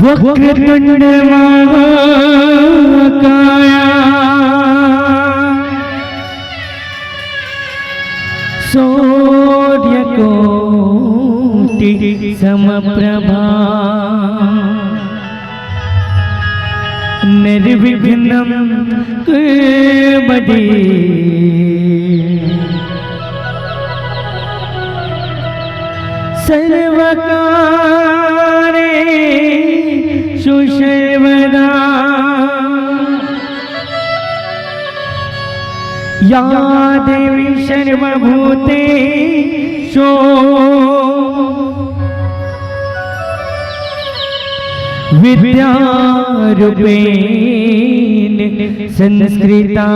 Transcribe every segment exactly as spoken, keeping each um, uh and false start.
वक्रतुंड महाकाया सूर्यकोटि समप्रभा। निर्विघ्नं कुरु मे देव सर्वकार्येषु सर्वदा। या देवी सर्वभूतेषु विद्यारूपेण संस्कृता।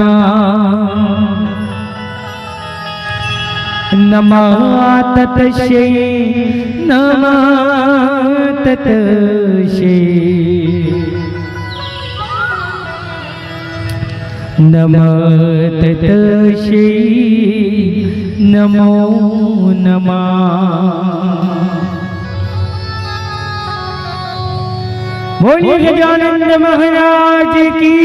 नमः तस्यै, नमः तस्यै। नमः तस्यै, नमो नमः। बोलिए गजानंद महाराज की।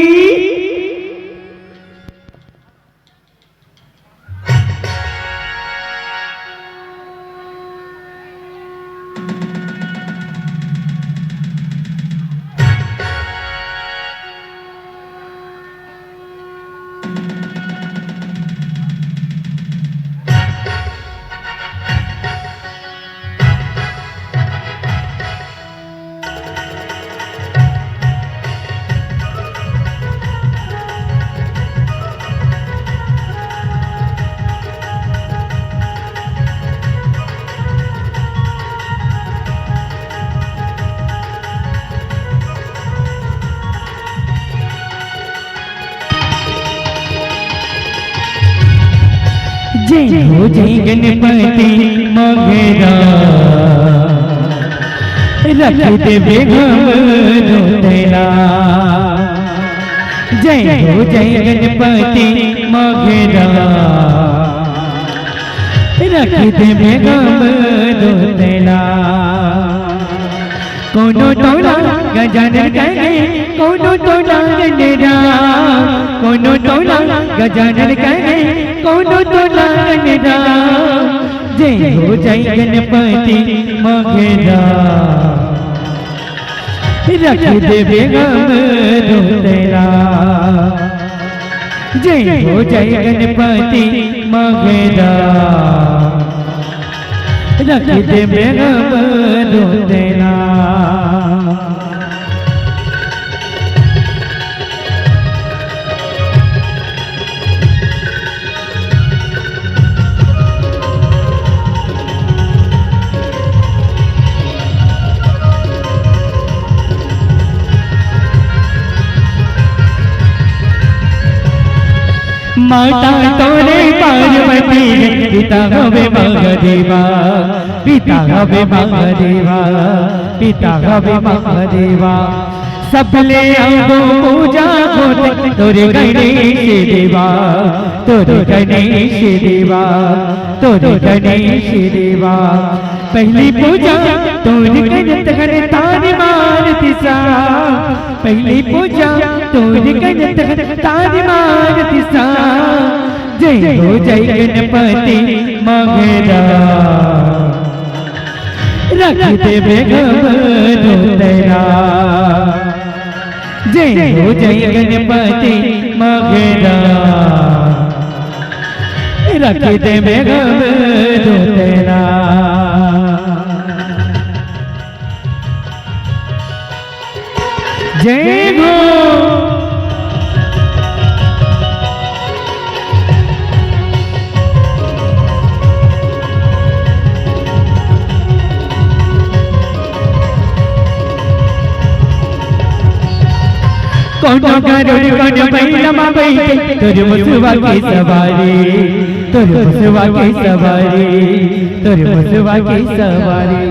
हो जाई गणपति मगरा, रख देबे हमरो तेला। जय हो जाई गणपति मगरा, रख देबे हमरो तेला। कोनो टोला गजानन कहे, कोनो टोला गंडेरा, कोनो टोला गजानन कहे, कोनो टोला गंडेरा। जय हो जाई गणपति मगरा, रख देबे हमरो तेला। जय हो जाई गणपति मगरा, रख देबे हमरो तेला। माता तोरे पार्वती रे, पिता हवे महादेवा, पिता हवे महादेवा, पिता हवे महादेवा। सबले आगो पूजा होथे तोरे गणेश देवा, तोरे गणेश देवा, तोरे गणेश देवा। पहली पूजा तोरे गणत गण तारी मार दिसा, पहली पूजा तोरे गणत गण तारी मार दिसा। जय हो जाई गणपति मगरा, रख देबे हमरो तेला। जय हो जाई गणपति मगरा, रख देबे हमरो तेला। जय हो। कोनो गरुड़ कोनो बैला मा बैठे, तोर मुसवा के सवारी, तोर मुसवा के सवारी, तोर मुसवा के सवारी।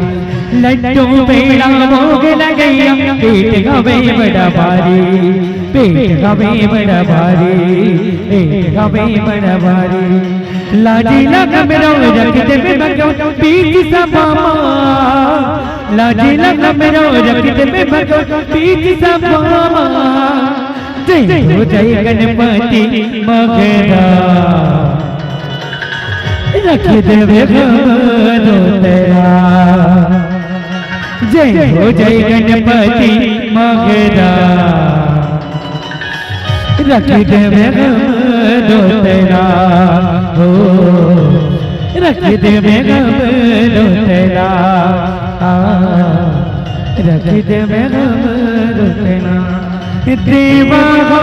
लड्डू पेड़ा भोग लगइया, पेट हवे बड़ा भारी, पेट हवे बड़ा भारी, पेट हवे बड़ा भारी। लाजी लगा मेरो रख देबे मगो बीच सभा मा, लाजी लगा मेरो रख देबे मगो बीच सभा मा। जय हो जाई गणपति मगरा, रख देबे हमरो तेला। जय हो जाई गणपति मगरा, रख देबे हमरो तेला। हो, रख देबे हमरो तेला। आ, रख देबे हमरो तेला। देवा हो,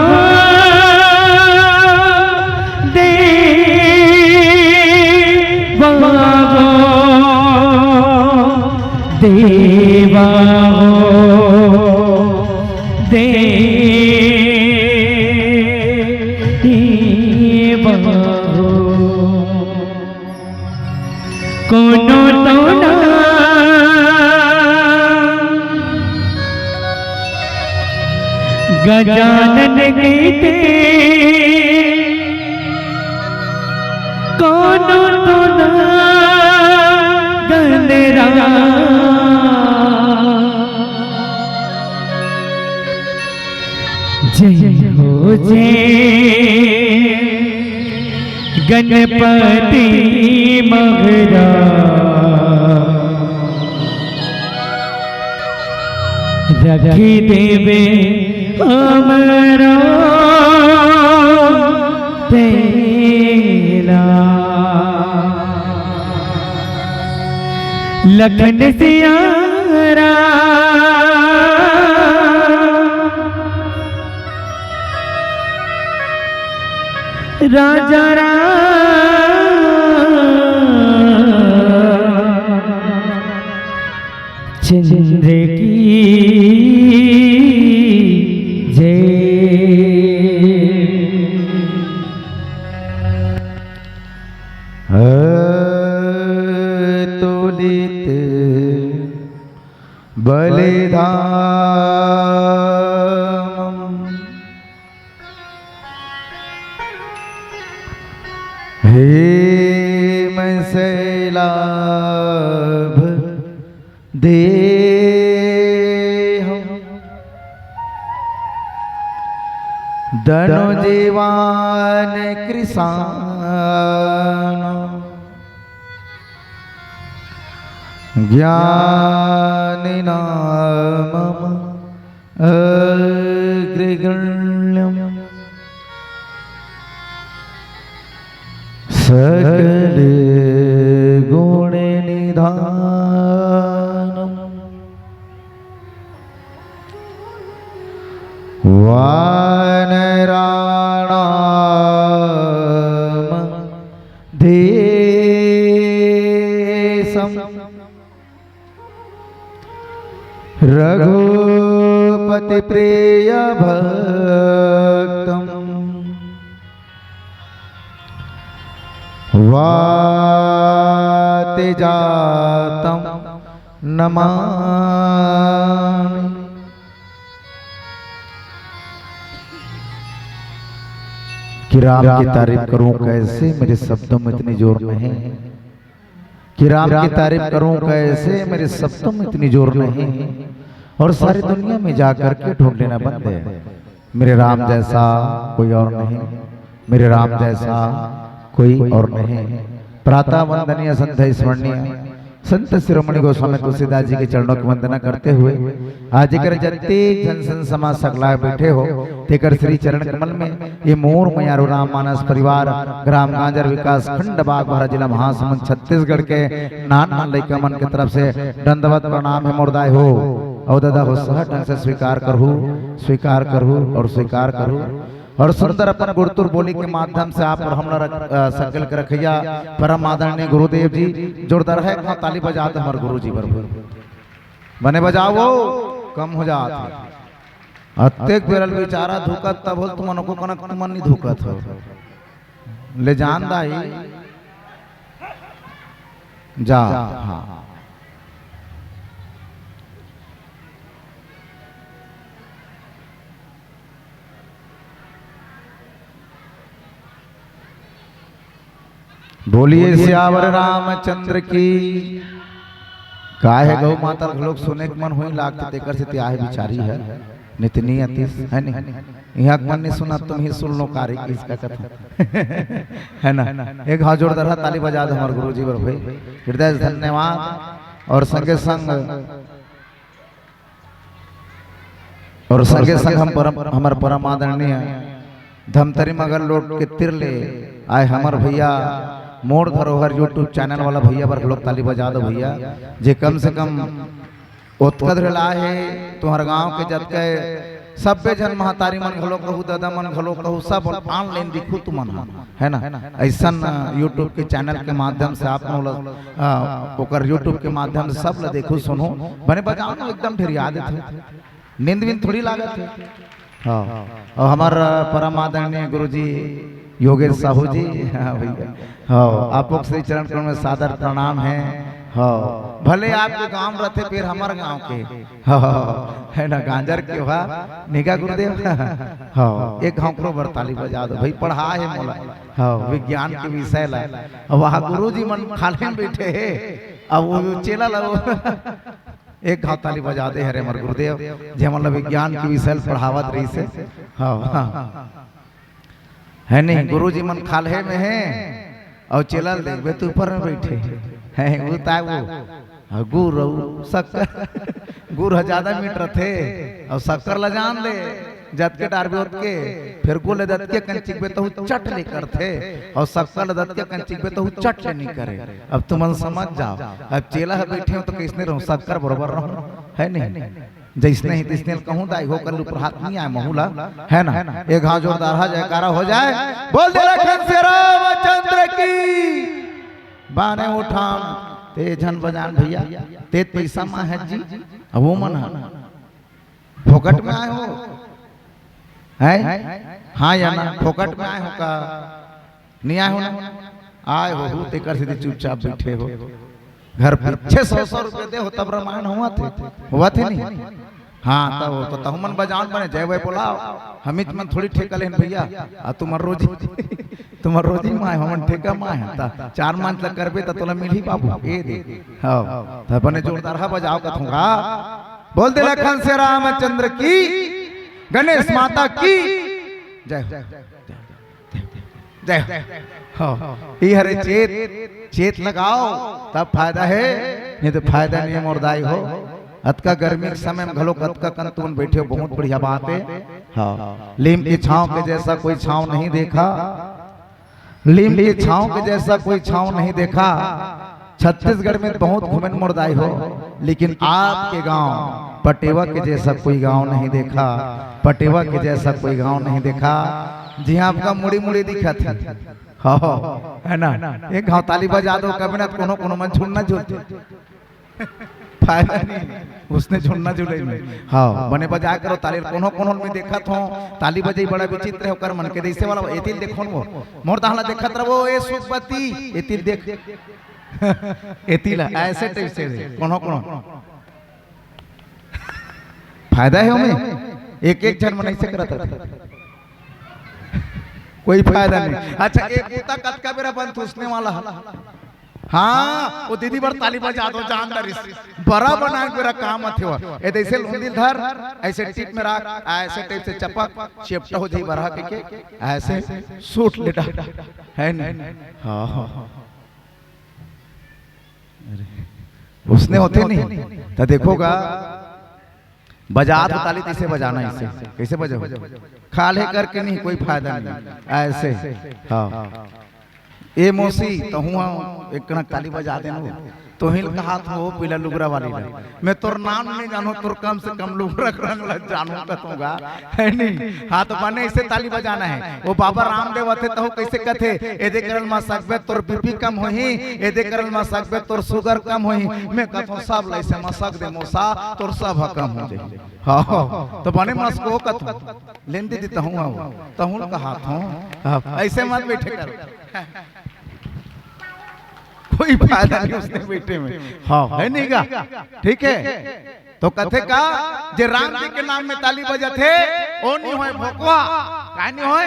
देवा हो, देवा हो, देवा हो। कोनो टोला गजानन कहिथे, कोनो टोला गंडेरा। जय हो जय गणपति मगरा, रख देबे हमरो तेला। लखन सियारा राजा राम चंद्र की जय। बलिधाम। हेम शैलाभ देहम। दनु जीवान कृशान। ज्ञानिनां मम अग्रगण्यम्। सकल गुण निधानम्। वानराणां देशम। रघुपति प्रिय भक्तम। वात जातम नमामि। कि राम की तारीफ करूं कैसे, मेरे शब्दों में इतनी जोर नहीं। कि राम की तारीफ करूं कैसे, मेरे शब्दों में इतनी जोर नहीं। और सारी दुनिया में जा करके ढूंढ लेना बंद है। मेरे राम जैसा कोई और नहीं, मेरे राम जैसा कोई और नहीं। प्रातः वंदनीय, संध्या स्मरणीय संत शिरोमणि गोस्वामी तुलसीदास जी के चरणों की वंदना करते हुए, आज एकर जत्ते झन संत समाज सकलाय बैठे हो, तेकर श्री चरण कमल में ये मोर मयारू राम मानस परिवार, ग्राम गांजर, विकास खंड बागबाहरा, जिला महासमुंद, छत्तीसगढ़ के नान नान लइका मन के तरफ से दंडवत प्रणाम हे मोर दाई हो। अउ दादा हो, सहज ढंग से स्वीकार करहू, स्वीकार करहू और स्वीकार करहू। और सुंदर अपन गुरतुर बोली के माध्यम से आप और हमला रख-, अ, संकल के रखैया परम आदरणीय गुरुदेव जी, जोरदार हे एक ताली बजा दे हमर गुरु जी बर। बने बजाओ, कम हो जात हे। अतेक बेरल बेचारा धुकत तब होल, तुमन को कनक तुमन नहीं धुकत हो। ले जान दाई। जा, हाँ। बोलिए सियावर रामचंद्र की। काहे गौ माता घलोक सुने के मन होई लागत, तेकर से त्याहे बिचारी है, नितनी अतिस, है नहीं? यहाँ के मन नहीं सुना, तुम ही सुन लो, कारी किसका कथा। है ना? एक हाथ जोरदार ताली बजा दे हमारे गुरु जी बर भाई। हृदय से धन्यवाद। और संगे संग और संगे संग हम परम, हमर परम आदरणीय धमतरी मगर लोट के तीर ले आए हमर भैया मोर धरोहर YouTube चैनल वाला भैया बर लोग ताली बजा दो भैया, जे कम से कम ओतका धरे ला हे तुहर गांव के जतके सब्बे झन महतारी मन घलो कहू, दादा मन घलो कहू, सब online दिखू तुमन ह, है ना? अइसन YouTube के चैनल के माध्यम से आप मन ल, आ, ओकर YouTube के माध्यम से सब ल देखू सुनू। बने बजाओ ना, एकदम ढेरिया देथे। नींद वींद थोड़ी लागत हे। हाँ। और हमार परम आदरणीय गुरुजी योगेश साहू जी, हाँ भैया, हाँ, आप लोग श्री चरण कमल में सादर प्रणाम है। हाँ, भले आपके गांव रहते, फिर हमार गांव के, हाँ, है ना, गांजर के हुआ निगा गुरुदेव। हाँ, एक घाव करो बर ताली बजा दो भाई, पढ़ा है मोला। हाँ, विज्ञान के विषय ला। अब वहाँ गुरुजी मन खाल्हे में बैठे हैं, अब वो जो चेला ला वो एक घाव ताली बजा दे हरे हमर गुरुदेव, जे हमन ल विज्ञान के विषय ल पढ़ावत रहिस हे। हाँ, हाँ। है नहीं, गुरुजी मन खाल्हे में हे, अउ चेला ल देखबे त ऊपर में बैठे हे। वो ताय वो, हाँ, गुर अउ शक्कर, गुर ह ज्यादा मीठ रथे, अउ शक्कर ल जान ले, जतके डारबे ओतके, फेर गुर ल दतके कन चिखबे तहू चट ले करथे, अउ शक्कर ल दतके कन चिखबे तहू चट ले नहीं करे। अब तुमन समझ जाओ, अब चेला ह बैठे हो तो कइसने रहूं, शक्कर बरोबर रहूं, है नहीं? जइसने ही तइसने ल कहूं दाई हो, कल ऊपर हाथ नहीं आए महू ला, है ना? एक घाव जोरदार हा जयकारा हो जाए, बोल दे लखन से रामचंद्र की। बाने उठान, ते झन बजान भैया, ते पैसा मा है जी, अब वो मन हा। फोकट में आए हो? हैं? हाँ या ना? फोकट में आए हो का? नहीं आए हो ना? आए हो, हो, तेकर सीधे चुपचाप बैठे हो। घर पे छह सौ, सौ रुपया दे हो, तब रामायण होवत हे, होवत हे नहीं? हाँ, तब तो तहु मन बजावन बने, जय वै बोलाव। हमिच मन थोड़ी ठेका लेन भैया, आ तुम्हर रोजी, तुम्हर रोजी माय, हमन ठेका माय, त चार मंच ल करबे त तोला मिलही बाबू, ए दे। हाँ, त बने जोरदार हा बजाव कथूंगा। बोल दे लखन से रामचंद्र की, गणेश माता की जय हो। जय हो। हाँ, ई हरे चेत, चेत लगाव, तब फायदा हे, नहीं तो फायदा नहीं हे मोर दाई हो। अतका गर्मी के समय में घलो अतका कन तुमन बैठे हो, बहुत बढ़िया बात हे। हाँ, लीम की छाँव के जैसा कोई छाँव नहीं देखा, लीम की छाँव के जैसा कोई छाँव नहीं देखा। छत्तीसगढ़ में बहुत घूमेन मोर दाई हो, लेकिन आपके गांव पटेवा के जैसा कोई गांव नहीं देखा, पटेवा के जैसा कोई गांव नहीं देखा, जिहां आपका मुड़ी मुड़ी दिखत हे। हाँ, है ना? एक घाव ताली बजा दो, कभी ना कोनो कोनो मन झुन्ना झुलथे। फायदा नहीं, उसने झुन्ना झुलई में। हाँ, बने बजा करो ताली। कोनो कोनो में देखत हो, ताली बजाई बड़ा विचित्र हे, ओकर मन के जैसे वाला एतिल देखो न वो। मोर दाहला देखत रहो, ए सुखपति, एतिल देख। एतिल, ऐसे टाइप से रे, कोनो कोनो। फायदा हे ओमे, एक एक झन मन ऐसे करत रथे। कोई फायदा नहीं। अच्छा, एक बूता कतका बेरा बनथे उसने वाला। हाँ, वो दीदी बर ताली बजा दो, जान दरिस। बरा बनाए के बेरा काम आथे वो। ए, ऐसे लुंदी धर, ऐसे टिप में रख, ऐसे टाइप से चपक, चेपटा हो जाई बरा के, के, ऐसे सूट लेटा। है नहीं? हाँ, हाँ। अरे, उसने होथे नहीं, त देखो गा, बजा तो ताली, तैसे बजाना, ऐसे। कैसे बजाओ? खाल्हे करके नहीं, कोई फायदा नहीं। ऐसे। हाँ। ए मौसी, तहूँ एक कनक ताली बजा देना। तोहिल कहात हो, पीला लुगरा वाली ला। मैं तोर नाम नहीं जानों, तोर कम से कम लुगरा के रंग ला जानों कथों गा। है नहीं? हाँ, तो बने ऐसे ताली बजाना हे। वो बाबा रामदेव आथे, तहूँ कैसे कथे, एदे करल मसकबे तोर बीपी कम होही, एदे करल मसकबे तोर शुगर कम होही। मैं कथों सब ला ऐसे मसक दे मौसा, तोर सब ह कम हो जाही। हाँ, हाँ। तो बने मसको कथों, लेन दीदी तहूँ आओ, तहूँ कहात हो। हाँ, ऐसे मत बैठे कर, कोई फायदा नहीं उसने बैठे में। हाँ, है नहीं गा? ठीक है, तो कथे का, जे राम जी के नाम में ताली बजत हे, ओ नहीं होय भोकवा। काय नहीं होय?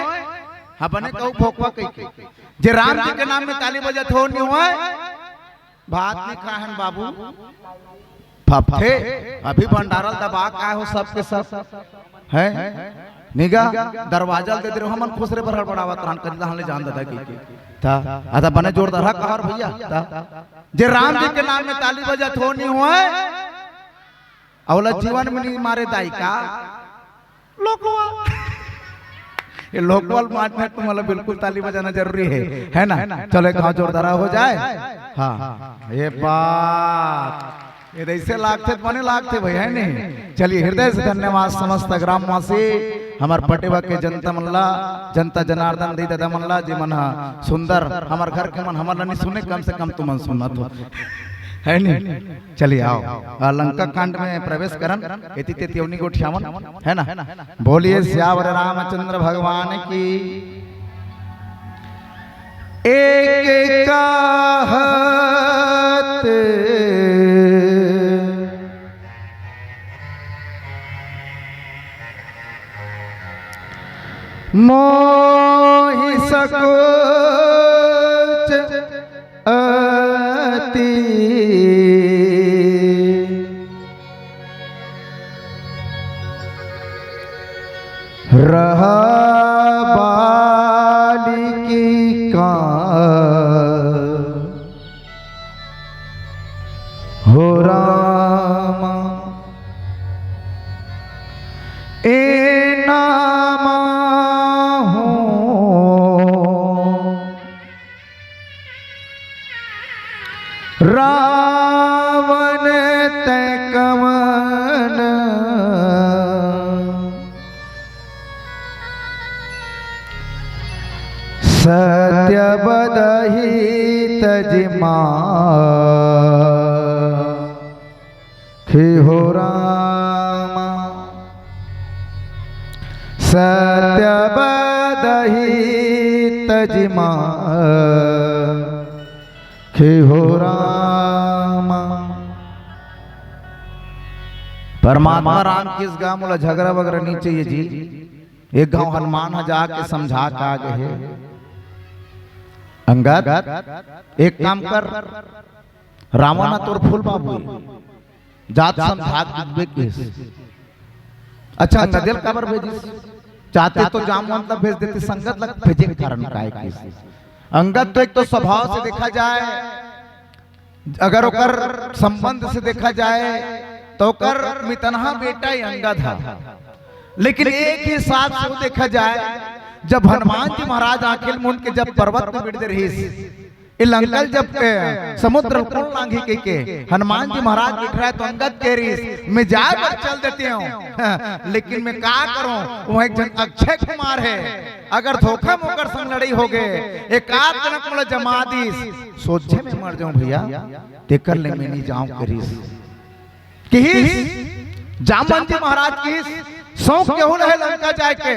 हाँ, बने कहू भोकवा कही के। जे राम जी के नाम में ताली बजत हे, ओ नहीं होय। भात नहीं खाहन बाबू, फफथे। अभी भंडारा दबा का हो सबके सब। हैं? निगा, दरवाजा दे दे रहो, हमन खुसरे बर हड़बड़ावत रहन, कदी तहन ले जान ददा की। ता, आधा बने जोरदार हा कहर भैया, ता। जे राम जी के नाम में ताली बजत हो नहीं होय, अवला जीवन में नहीं मारे दाई का। लोकवा। ये लोकवाल मारने तुम्हाला बिल्कुल ताली बजाना जरूरी है, है ना? चलो एक हाथ जोरदारा हो जाए। हाँ, ये बात, ये ऐसे लागथे त बने लागथे भाई, है नहीं? चलिए, हृदय से धन्यवाद समस्त ग्रामवासी, हमर पटेवा के जनता मन ला, जनता जनार्दन दी दादा मन ला, जे मन हा सुंदर, हमर घर के मन हमर ला नहीं सुने, कम से कम तुमन सुनत हो, है नहीं? चलिए आओ, आ, लंका कांड में प्रवेश करन, एती तेती अवनी गोठियावन, है ना? बोलिए सियावर रामचंद्र भगवान की। एक कहत मोहि सकोच अति रहा बालिकी का हो रामा, ए नामा हो रावण तै कवन सत्य बदही तजमा। हे हो रामा, सत्य बदही तजमा। हे हो राम, परमात्मा राम किहिस गा, मोला झगरा वगरा नहीं चाहिए जी। एक घांव हनुमान ह जाके समझा के आ गे हे, "अंगद, एक काम कर, रावण ह तोर फूल बाबू हे, जा त समझा के दिखबे," किहिस। "अच्छा, अंगद ल काबर भेजिस? चाहते तो जामवंत ला भेज देते, संगत ला भेजे के कारण का हे?" किहिस। अंगद तो एक तो स्वभाव से देखा जाए, अगर ओकर संबंध से देखा जाए, तो ओकर मितनहा बेटा ही अंगद ह। लेकिन एक ही साथ से देखा जाए, जब हनुमान जी महाराज आंखी ल मूंद के जब पर्वत में बिड़ दे रहिस, ए लंका ल जब, ए, समुद्र ल कोन लांघी कहिके हनुमान जी महाराज बिठराय, तो अंगद कहे रहिस, "मैं जाय बर चल देते हंव, लेकिन मैं का करंव, वहां एक झन अक्षय कुमार हे, अगर धोखा म ओकर संग लड़ई हो गे, एक आध जनक मोला जमा दिस, सोझे मैं मर जांव भइया, तेकर ले मैं नइ जांव," कहिस। किहिस, जामवंत जी महाराज किहिस, "शौक यहू ल हे लंका जाय के।"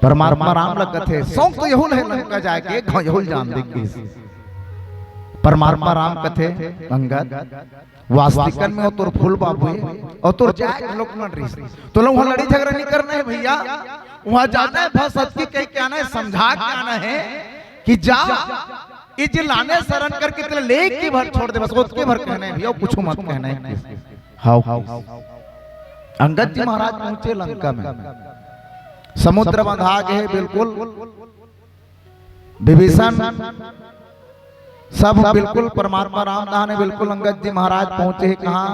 परमात्मा राम ल कथे, "शौक तो यहू ल हे लंका जाय के, एक घांव यहू ल जान दे," किहिस। परमात्मा राम कथे, "अंगद, वास्तविकन में ओ तोर फूल बाबू हे, अउ तोर जाय के लक्ष्मण रहिस, तोला उहां लड़ई झगरा नइ करना हे भइया, उहां जाना हे, बस अतकी कहिके आना हे, समझा के आना हे कि जा, ए जे लाने सरन करके तेला लेके भर छोड़ दे, बस ओतके भर कहना हे भइया, कुछू मत कहना हे।" हाव। अंगद जी महाराज पहुंचे लंका में, समुद्र बंधा गे हे बिल्कुल, विभीषण सब बिल्कुल परमात्मा राम धाने, बिल्कुल अंगद जी महाराज पहुंचे हे कहां?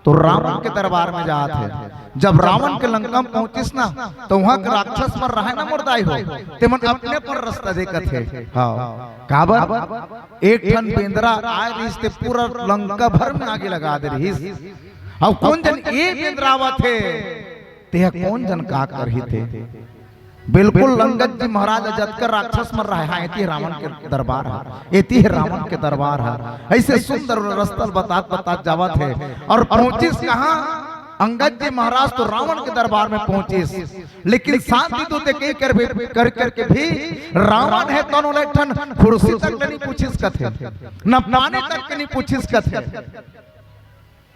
तो रावण के दरबार में जात हे। जब रावण के लंका में पहुंचिस ना, तो उहां के राक्षस मन रहे ना मोर दाई हो, ते मन अपने अपन रास्ता देखत हे। हाव। काबर? एक ठन बेंदरा आय रहिस ते पूरा लंका भर में आगी लगा दे रहिस। अब कोन जन ए बेंदरा आवत हे, तेहा कोन जन का करही ते। बिल्कुल अंगद जी महाराज जतका राक्षस मन रहे, हां, एती रावण के दरबार हे, एती हे रावण के दरबार हे। अइसे सुंदर रास्ता ल बतात बतात जावत हे अउ पहुंचिस कहां? अंगद जी महाराज तो रावण के दरबार में पहुंचिस, लेकिन शांति दूत के कर, कर करके भी रावण हे तनो ले ठन कुर्सी तक ले नइ पूछिस कथे, न पानी तक के नइ पूछिस कथे।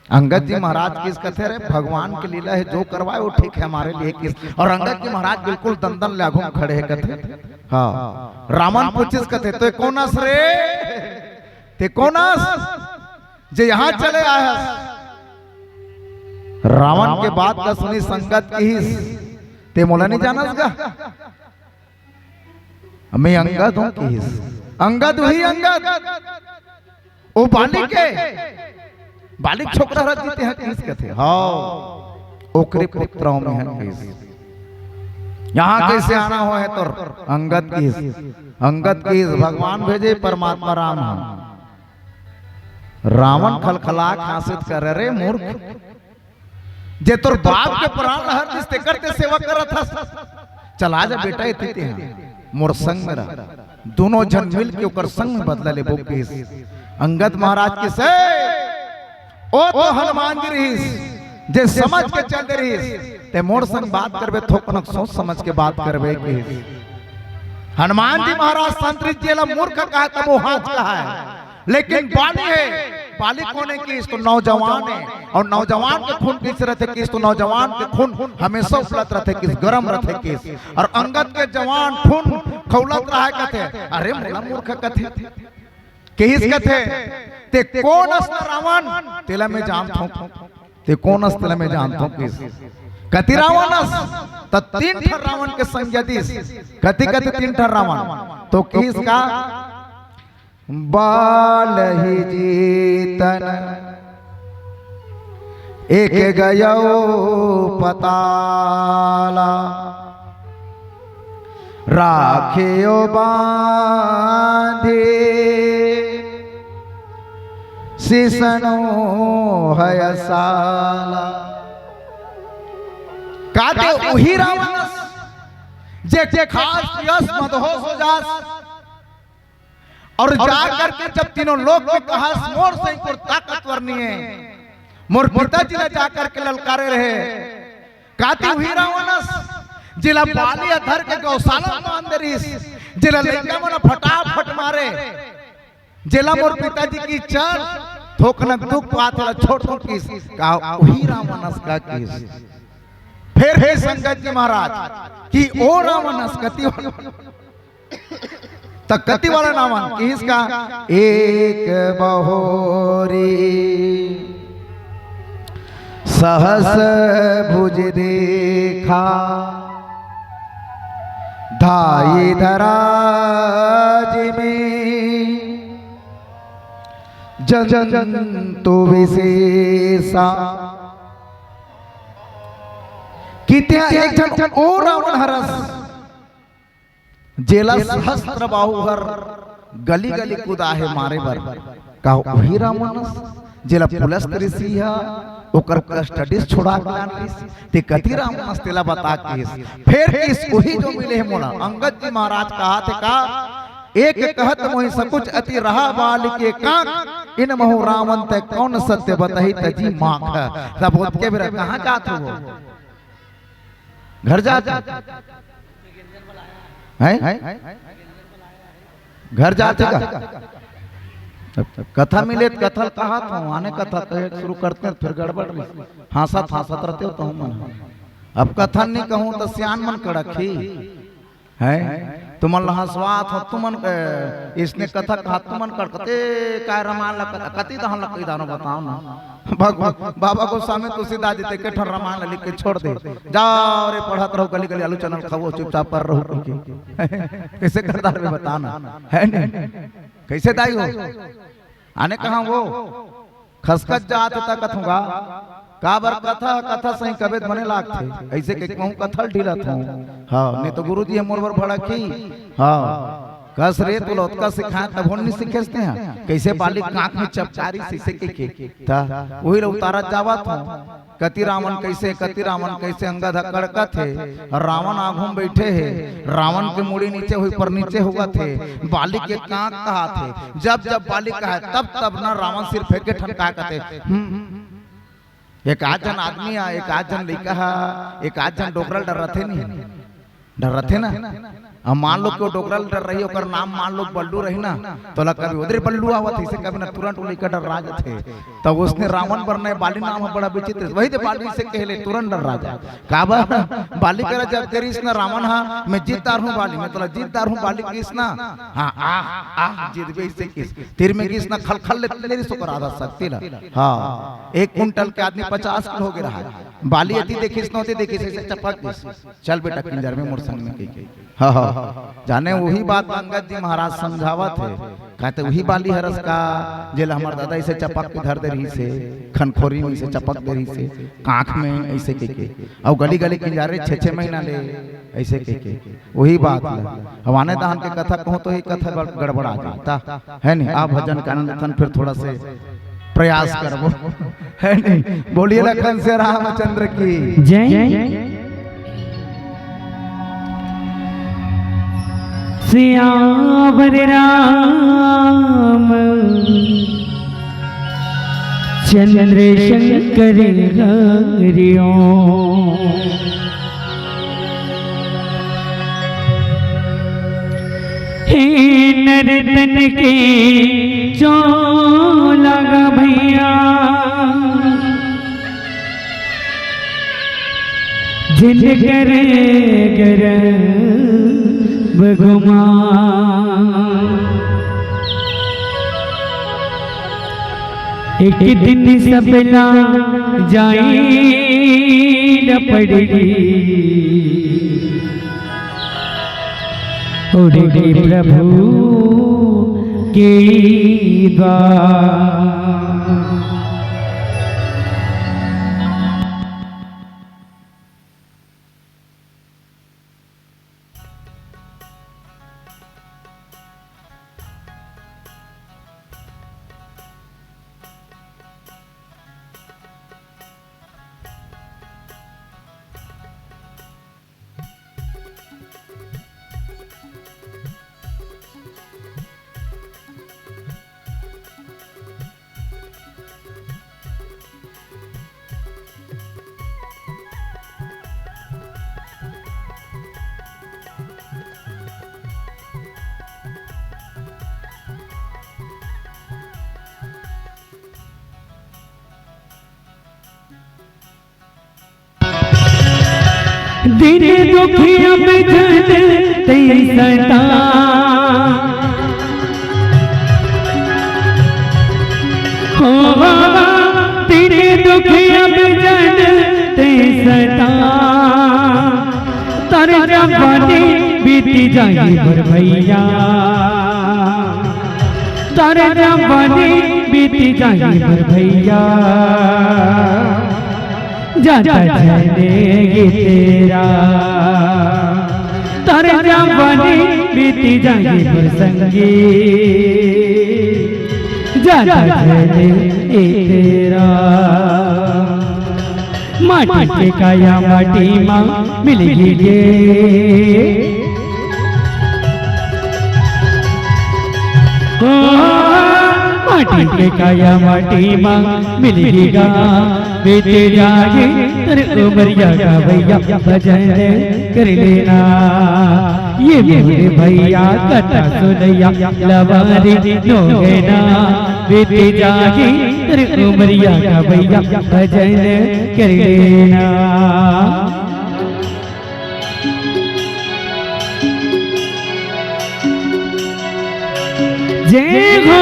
अंगद जी महाराज किहिस कथे, "अरे, भगवान के लीला हे, जो करवाए वो ठीक हे हमारे लिए," किहिस। अउ अंगद जी महाराज बिल्कुल दंदन ले आघू में खड़े हे कथे। हां, रावण पूछिस कथे, "ते कोन अस रे? ते कोन अस, जे यहां चले आए हस?" रावण के बात ल सुनिस अंगद, किहिस, "ते मोला नइ जानस गा?" "मैं अंगद हंव," किहिस। "अंगद उही अंगद, ओ बाली के, बाली के छोकरा रहिस तेहा," किहिस कथे। "हाव, ओकरे पुत्र हंव मैं," किहिस। "यहां कइसे आना होय हे तोर?" अंगद किहिस, अंगद किहिस, "भगवान भेजे, परमात्मा राम ह।" रावण खलखला के हांसिस कथे, "अरे मूर्ख, जे तोर बाप के प्राण ल हर दिस तेकर ते सेवा करत हस। चला जा बेटा, एती तेहा मोर संग में रह। दूनों झन मिल के ओकर संग में बदला लेबो," किहिस। अंगद महाराज किहिस, "ओ तो हनुमान जी रहिस, जे समझ के चल दे रहिस, ते मोर संग बात करबे, थोकन सोच समझ के बात करबे," किहिस। हनुमान जी महाराज संत रहिस, जेला मूर्ख कहा तब वो हाथ कहा हे। लेकिन बाली हे, बाली कोन हे किहिस तो नौजवान हे, अउ नौजवान के खून कइसे रथे किहिस तो नौजवान के खून हमेशा उफलत रथे किहिस, गरम रथे किहिस, अउ अंगद के जवान खून खौलत रहे कथे, "अरे मोला मूर्ख कथे," किहिस कथे, "ते कोन अस रावण, तेला मैं जानत हंव, ते कोन अस तेला मैं जानत हंव," किहिस। "कति रावण अस?" त तीन ठन रावण के संज्ञा दिस। "कति कति तीन ठन रावण?" तो किहिस का, "बालहि जीतन एक गयो पताला, राखेउ बांधि सिसनु हय साला।" का ते उही रावण अस, जे, जे खास पियस मदहोश हो जास, अउ जा करके जब तीनों लोक में कहस, "मोर सही कोई ताकतवर नइ हे," मोर पिताजी ला जा करके ललकारे रहे। का ते उही रावण अस, जेला बाली ह धर के गौशाला में बांध दे रहिस, जेला लइका मन फटाफट मारे, जेला मोर पिताजी किहिस, "चल, थोकन दुख पाथे ला छोड़ दो किस, का उही रावण अस का किस। फिर हे संगत जी महाराज कि ओ रावण अस कति वाला, त कति वाला रावण किस का, एक बहोरी सहस भुज देखा, धाई धरा जिमि जंतु विशेषा। कित्या एक झन ओ रावण हरस, जेला सहस्त्र बाहु हर गली गली कुदाहे मारे बर। का उही रावण अस, जेला पुलस्त ऋषि ह ओकर कस्टडी से छुड़ा के लान रिहिस, ते कति रावण अस तेला बता के किस। फेर किस उही जो मिले हे मोला। अंगद जी महाराज कहाथे का, एक कहत मोहि सकुच अति रहा बालिक एकांक, इन महु रावण तैं कौन सत्य बतही तजि माख। तब ओतके बेरा कहाँ जात हो? घर जात हो? हैं? घर जात हो का? कथा मिले त कथा ल कहात हों, आने कथा कहे शुरू करते हैं, फिर गड़बड़ रही। हाँसत, हाँसत रहते हो तो हम अब कथा नहीं कहूँ तो सियान मन कड़कही। हैं? तुमन ल हँसवात हों, तुमन, ए, इसने कथा कहा, तुमन कड़कते, काय रामायण ल कथा, कति दहन ल कहि दानो बताओ ना। भगवान, बाबा गोस्वामी तुलसीदास जी ते के ठन रामायण ल लिख के छोड़ दे। जाओ रे, पढ़त रहो, गली गली आलू चना ल खाओ, चुपचाप पर रहो कहि के। कइसे करदार में बता ना, है नहीं? कइसे दाई हो? आने कहाँ वो? खसकत जात त कथों गा, काबर कथा, कथा सही कबे त बने लागथे। अइसे कहि के कहूँ कथा ल ढीलत हों। हाँ, नहीं तो गुरुजी ह मोर बर भड़कही। हाँ, कस रे, तोला ओतका सिखाएँ तभो ल नइ सीखेस तें हा। कइसे बालिक के आँख में चपका रिहिस अइसे कहि के। त उही ल उतारत जावत हों। कति रावण कइसे, कति रावण कइसे, अंगद ह कड़कत हे, अउ रावण आघू म बइठे हे। रावण के मुड़ी नीचे होही, ऊपर नीचे होवत हे। बालिक के आँख कहात हे। जब जब बालिक कहाय, तब तब न रावण सिर फेंके ठन का कथे, "हम्म।" एक आध झन आदमी आ, एक आध झन लइका हा, एक आध झन डोकरा ल डर्राथे नहीं? डर्राथे ना? अब मान लो कि वो डोकरा ल डर्राही, ओकर नाम मान लो बल्लू रही ना, तोला कबे, "ओ दे रे बल्लू आवत हे," अइसे कबे ना, तुरंत वो लइका डर्रा जाथे। त ओसने रावण बर नइ, बाली नाम ह बड़ा विचित्र, वही दे बाली अइसे कहे ले, तुरंत डर्रा जाय। काबर? बाली करा जब कहिस ना रावण हा, "मैं जीत डारहूँ बाली, मैं तोला जीत डारहूँ," बाली कहिस ना, हाँ, आह, आह, जीतबे अइसे कहिस। तीर में गिस ना, खलखल ले, ले रिहिस ओकर आधा शक्ति ला। हाँ, एक कुंटल के आदमी पचास किलो हो गे रहा। बाली एती देखिस ना, ओती देखिस, अइसे चपक गिस। "चल बेटा, किंजर में मोर संग में," कहि के। हाँ, हाँ। जाने उही बात अंगद जी महाराज समझावत हे। कहते, "उही बाली हरस का, जेला हमर दादा अइसे चपक के धर दे रिहिस हे, खनखोरी में अइसे चपक दे रिहिस हे, कांख में अइसे कहि के। अउ गली गली किंजारे छे छे महीना ले अइसे कहि के।" उही बात ल। अब आने दहन के कथा कहूँ तो ये कथा गड़-, गड़बड़ा जाता है नहीं। आप भजन के आनंद लेथन, फिर थोड़ा से प्रयास करबो, है नहीं? बोलिए लखन से रामचंद्र की जय। सियावर राम चंद्र शंकर हरिओ। हे नर तन के चोला गा भैया, जिनकर गर्भ गुमान। एक दिन सबला जाए न पड़ही, उड़ के प्रभु के द्वार। दिन दुखिया में जन तई सता। हो, दिन दुखिया में जन तई सता। तर जवानी बीती जाही मोर भैया। तर जवानी बीती जाही मोर भैया। जाता झने ये तेरा। तर जवानी बीती जाही मोर संगी। जाता झने ये तेरा। माटी के काया माटी मा मिलही गे। ओ, माटी के काया माटी मा मिलही गा। बीत जाही तोर उमरिया का भैया भजन कर लेना। ये मोरे भैया कथा सुनैया लवारी नोहे ना। बीत जाही तोर उमरिया का भैया भजन कर लेना। जय हो।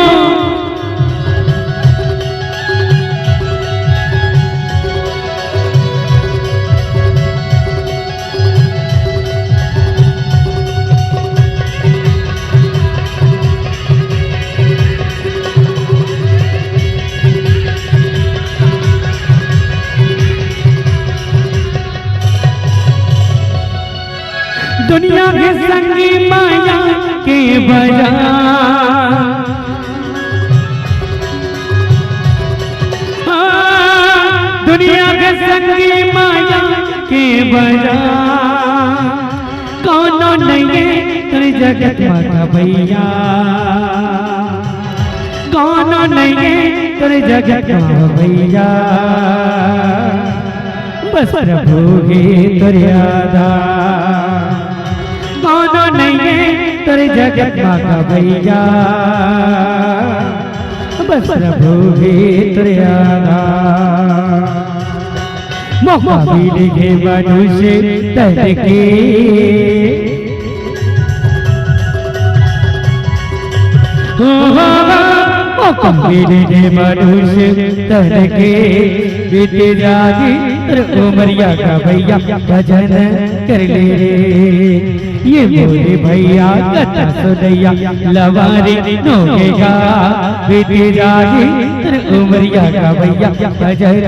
दुनिया के संगी माया के बजा। हाँ, दुनिया के संगी माया के बजा। कोनो नइये तोर जगत मा का भैया। कोनो नइये तोर जगत मा भैया। बस प्रभु हे तोर आधार। कोनो नइये तोर जगत मा का भैया। बस प्रभु हे तोर आधार। मौका मिलगे मनुष्य तन के। हो, हो, हो, मौका मिलगे मनुष्य तन के। बीत जाही तोर उमरिया का भैया भजन कर ले रे। ये मोरे भैया कथा सुनैया लवारी नोहे गा। बीत जाही तोर उमरिया का भैया भजन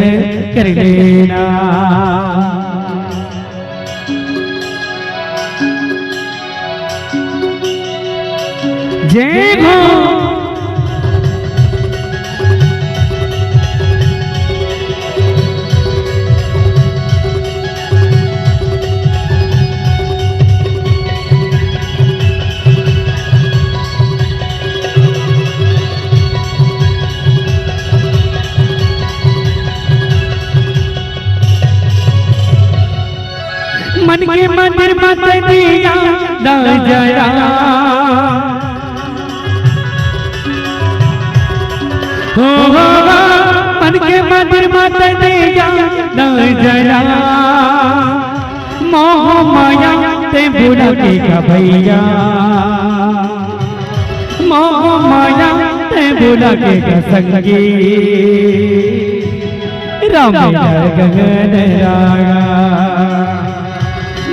कर लेना। जय हो। मन के मंदिर मा तैं दिया ना जला। हो, हो, हो, मन के मंदिर मा तैं दिया ना जला। मोह माया तैं भुला के का भैया। मोह माया तैं भुला के का संगी। राम गगन रागा।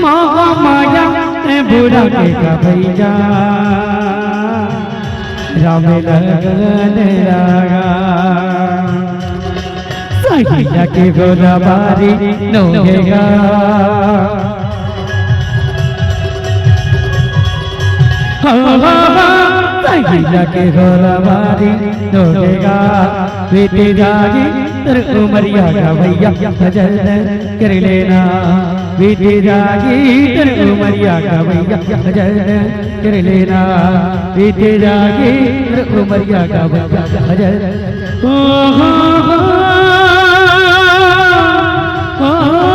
मोह माया तैं भुला के का भैया। राम गगन रागा। सहिया के गोला बारी नोहे गा। हो, हो, हो, सहिया के गोला बारी नोहे गा। बीत जाही तोर उमरिया का भैया भजन कर लेना। बीत जाही तोर उमरिया का भैया भजन कर लेना। बीत जाही तोर उमरिया का भैया भजन। ओ हो हो। ओ हो हो।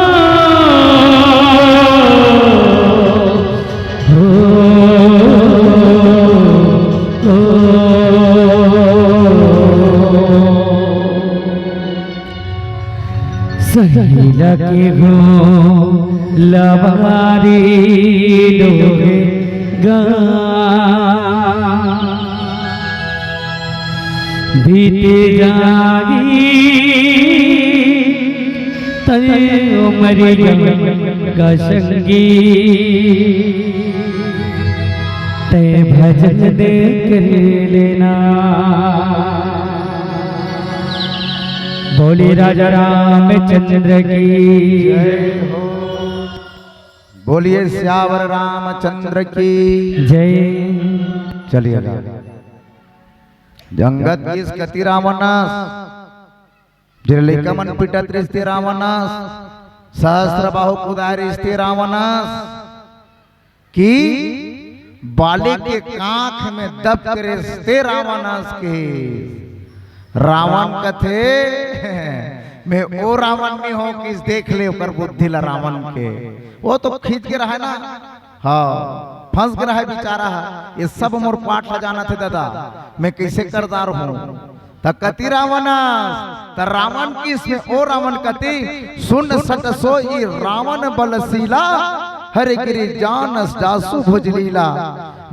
तहिला के हो लबारी डोहे गा बीते जागी तय मरी का संगी तय भजन दे कर लेना। बोले राजा रामचंद्र की जय हो। बोलिए सियावर रामचंद्र की जय। चलिए, जंगत किस कति रावणस, जेला लइका मन पिटत रिहिस ते रावणस, सहस्त्र बाहु कुदाय रिहिस ते रावणस, कि बाली के कांख में दब करे ते रावणस के। रावण कथे, मैं ओ रावण नहीं हो कि देख ले ओकर बुद्धि ला रावण के। वो तो खींच के रहा ना, हाँ, फंस के रहा बेचारा। ये सब मोर पाठ ला जानत हे दादा, मैं कैसे करदार हूँ। त कति रावणस, त रावण किस में ओ रावण कति, सुन सत सोई रावण बलशीला, हरि गिरि जानस जासु भुजलीला,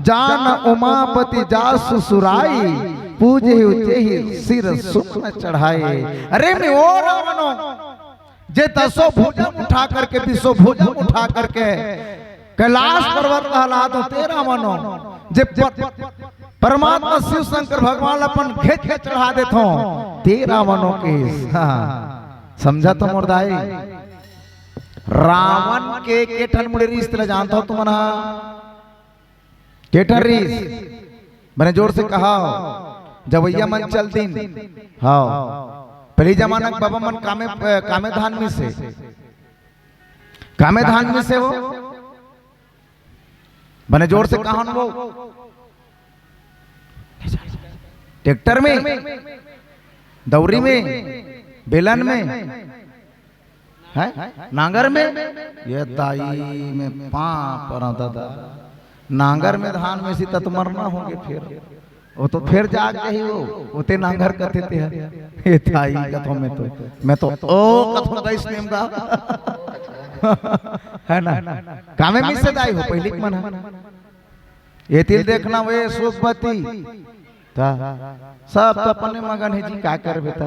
जान उमापति जासु सुराई, पूजे उचेहि सिर सुन चढ़ाई। अरे मैं ओ रावण हूँ, जे दसो भुजम उठा करके, बीसो भुजम उठा करके कैलाश पर्वत कहला दो तेरा मनो, जे पर, परमात्मा शिव शंकर भगवान ला अपन घेच के चढ़ा देथो तेरा मनो के। हाँ, समझा तो मोर दाई? रावण के के ठन मुड़े रिहिस तेला जानथो तुमन हा? के ठन रिहिस? बने जोर से कहा, जवैया मन चल दिन। हाँ, पहली जमाना के बाबा मन कामे, कामे धान मिसे, कामे धान मिसे वो। बने जोर से कहा वो, ट्रैक्टर में, दौरी में, बेलन में, हैं? नांगर में? ये दाई में पाँव परत दादा। नांगर में धान में सीता तो मरना होगे फिर। वो तो फिर जाग जाही वो। ओते नांगर कथे ते हर। ये दाई कथो मैं तो। मैं तो ओ कथो गैस नेम गा। है ना? कामे में से दाई हो, पहली के मन है। एतिल देखना वे सुखवती। ता, सब तो अपने मगन हे जी, का करबे ता?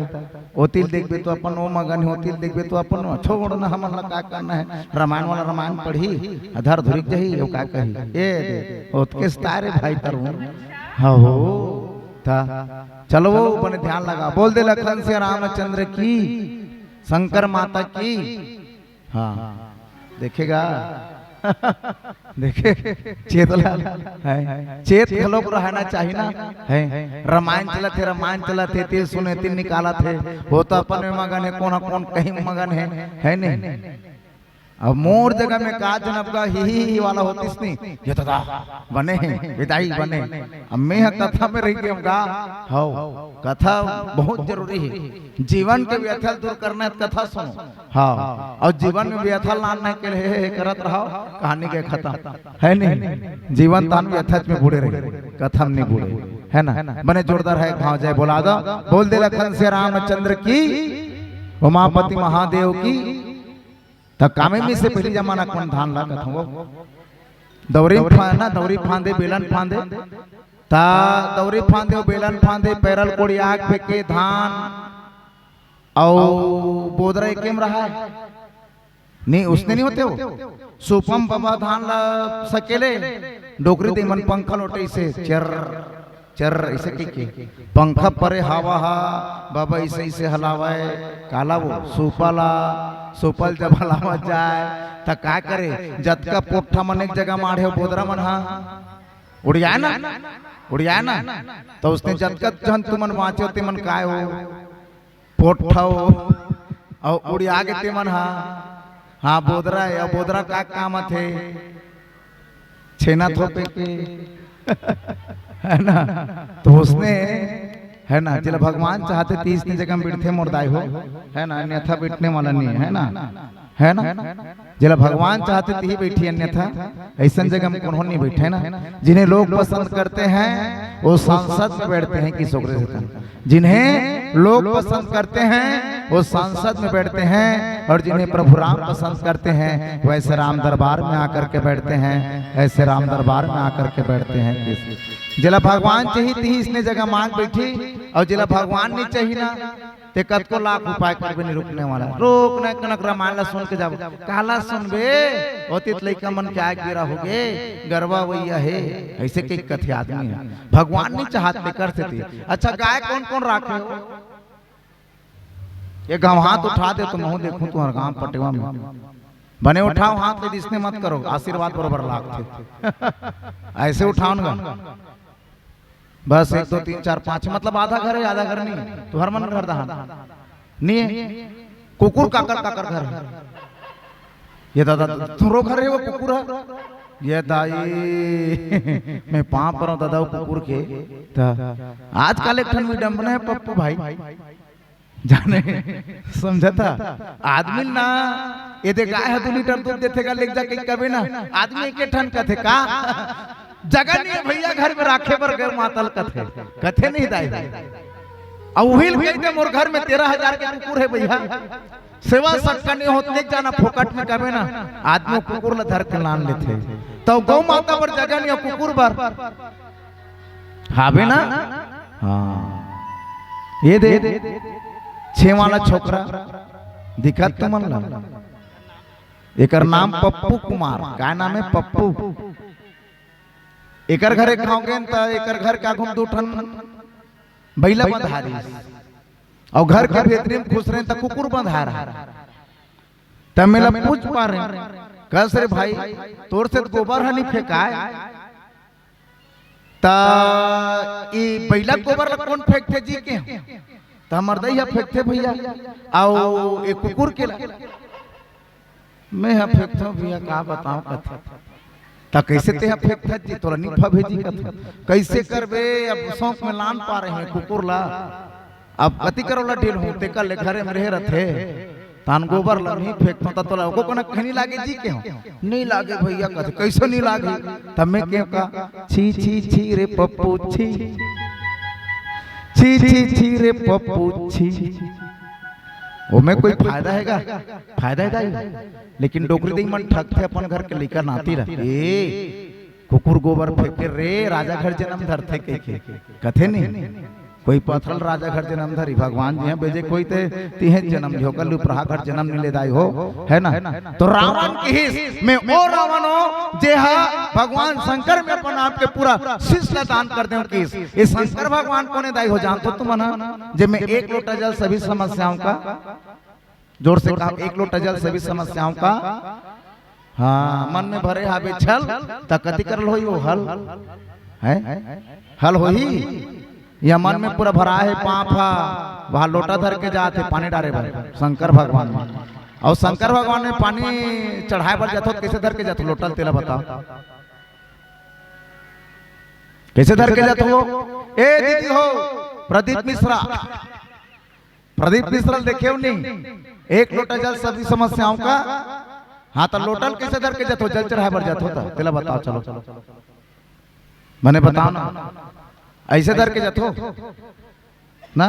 ओतिल देखबे तो अपन ओ मगन हे, ओतिल देखबे तो अपन ओ। छोड़ ना, हमन ला का करना हे? रामायण वाला रामायण पढ़ी, अधर धुरिक जही, ओ का कही? ए दे, ओतके सतारे भाई तरु। हाँ हो, ता, चलो वो बने ध्यान लगा। बोल दे लखन से रामचंद्र की, शंकर माता की। हाँ, देखेगा। देखे, चेत ला, है, चेत घलोक रहना चाहिए ना, है। रामायण चलत हे, रामायण चलत हे, ते सुने, ते निकालत हे, वो तो अपन में मगन हे, कोन कोन कहीं मगन हे, है नहीं? अब मोर जगह में का जनब का ही, ही, ही वाला होतिस नहीं, ये तो दा, बने हे, विदाई बने। अब मैं ह कथा में रह गया गा, हव, कथा बहुत जरूरी हे, जीवन के व्यथा दूर करना हे, कथा सुनो। हाँ, और जीवन में व्यथा लाने के लिए हे, हे करत रहो, कहानी के खत्म, है नहीं? जीवन तान व्यथा में बूड़े रहे, कथा में नहीं बूड़े, है ना? बने जोरदार हे, भाव जय बोला दो, बोल दे लखन से रामचंद्र की, उमापति महादेव की। त कामे में से पहली जमाना कोन धान ला कथो, दौरी फांदे ना, दौरी फांदे, बेलन फांदे, ता दौरी फांदे, बेलन फांदे, पैरल कोड़ी आग फेंके, धान अउ बोदरा एके में रहा हे। नहीं, उसने नहीं होते हो। सुपम बाबा धान ला सकेले, डोकरी दे मन पंखा लोटे से चर, चर, ऐसे कह के। पंखा परे हवा हा, बाबा ऐसे, ऐसे हलावे, काला वो, सुपा ला, सुपल जब हलावा जाए, त का करे? जतका पोट्ठा मन एक जगह माढ़े हो, बोदरा मन हा, उड़िया ना, उड़िया ना। तो उसने जतका जन तुमन बाँचे हो, ते मन काय हो? पोट्ठा हो, अउ उड़िया गे ते मन हा। हाँ, बोदरा हे, अउ बोदरा का काम आथे? छेना थोपे के। है ना? तो उसने, है ना, जेला भगवान चाहते तीस जगह में बैठे मोर दाई हो, है ना, अन्यथा बैठने वाला नहीं है, है ना? है ना? जेला भगवान चाहते तिही बैठी, अन्यथा ऐसन जगह में कोनो नहीं बैठे ना। जिन्हें लोग पसंद करते हैं, वो संसद में बैठते हैं, किस ओकरे से था। जिन्हें लोग पसंद करते हैं, वो संसद में बैठते हैं, और जिन्हें प्रभु राम पसंद करते हैं, वैसे राम दरबार में आकर के बैठते हैं, ऐसे राम दरबार में आकर के बैठते हैं। जेला भगवान चाहिए, तिही इसने जगह मांग बैठी, और जेला भगवान नहीं चाहिए ना, ते कतको लाख उपाय करबे, नहीं रुकने वाला। रोक नहीं, कनक रामायण ला सुन के जाबो, काला सुनबे, ओतित लइका मन के आग गिरा होगे, गरवा वैया हे, ऐसे कई कथे आदमी हे। भगवान नहीं चाहत, तेकर सेती। अच्छा, गाय कौन कौन राखे हो? ये गाँव हाथ उठा दे तो महूं देखूं तुहर गांव पटेवा में। बने उठाओ हाथ ले, जिसने मत करो, आशीर्वाद बरोबर लागथे। ऐसे उठाओ ना। बस एक, दो, तीन, चार, पाँच, मतलब आधा घर है, आधा घर नहीं। तुहर मन घर दहान नहीं है। कुकुर काकर काकर घर है? ये दादा, तुहरो घर है वो कुकुर है? ये दाई, मैं पाँव परौं दादा वो कुकुर के। त आजकल एक ठन विडंबना है पप्पू भाई, जाने समझता आदमी ना, ये दे गाय ह दू लीटर दूध देथे का, लेके जाके कबे ना, आदमी एक ठन कथे का, जगह नहीं है भैया घर में राखे बर गौ माता ल कथे, कथे नहीं दाई। अब उही ल कहिथे मोर घर में तेरह हजार के कुकुर है भैया, सेवा सत्कार नहीं होत, लेके जाना फोकट में कबे ना, आदमी कुकुर ल धर के लान लेथे। तो गौ माता बर जगह नहीं है, कुकुर बर हाबे ना? हाँ। ये दे, छे वाला छोकरा दिखत तुमन ला? एकर नाम पप्पू कुमार। का नाम है? पप्पू। एकर घर एक घाव गेन त एकर घर के आगू म दू ठन बइला बंधारिस, अउ घर के भीतरी म खुसरेन त कुकुर बंधार हे। त मेला पूछ पारेंव, कस रे भाई, तोर से त गोबर ह नी फेंकाय, त ई बइला गोबर ल कोन फेंकथे जी के? त हमर दई ह फेंकथे भैया, अउ ए कुकुर के ल मैं ह फेंकथंव भैया, का बतावं कथे। त कइसे तेंह फेंकथस जी, तोला नी फबे जी कथे। कइसे करबे, अब सौंक में लान पारे हंव कुकुर ला, अब कति करों ला ढील हूं, तेकर ले घरे में रहे रथे, तान गोबर ला नी फेंकथंव, त तोला एको कनक नी लागे जी के हंव। नी लागे भैया कथे, कइसे नी लागे? त मैं केहेंव का, छी छी छी रे पप्पू छी, छी छी छी रे पप्पू छी। ओमे कोई फायदा हे का? फायदा हे दाई, लेकिन डोकरी दई मन ठगथे अपन घर के लइका नाती ला। ए, कुकुर गोबर फेंके रे, राजा घर जनम धरथे कहिके। कथे नी, कोई पथरल राजा घर जनम धरी, भगवान जी ह भेजे कोई ते, तिहें जनम लिहो, कल उपराहा घर जनम नी ले दाई हो, हे ना? त रावण किहिस, मैं ओ रावण हंव, जे ह भगवान शंकर में अपन आप के पूरा शीश ला दान कर देंव किहिस। ए शंकर भगवान कोन ए दाई हो, जानथो तुमन ह? जे मैं एक लोटा जल सभी समस्याओं का, जोर से कहा, एक लोटा जल सभी समस्याओं का। हाँ, मन में भरे हाबे छल, त कति करल होही वो हल? हैं? हल होही? या मन में पूरा भरा हे पाप हा, वहाँ लोटा धर के जात हे पानी डारे बर शंकर भगवान में। अउ शंकर भगवान में पानी चढ़ाय बर जाथो, त कइसे धर के जाथो लोटा ल, तेला बताओ। कइसे धर के जाथो? ए दीदी हो, प्रदीप मिश्रा, प्रदीप मिश्रा ल देखे हो नी? एक लोटा जल सभी समस्याओं का। हाँ, त लोटा ल कइसे धर के जाथो? जल चढ़ाय बर जाथो त, तेला बताओ, चलो। मने बताओ ना, अइसे धर के जाथो ना?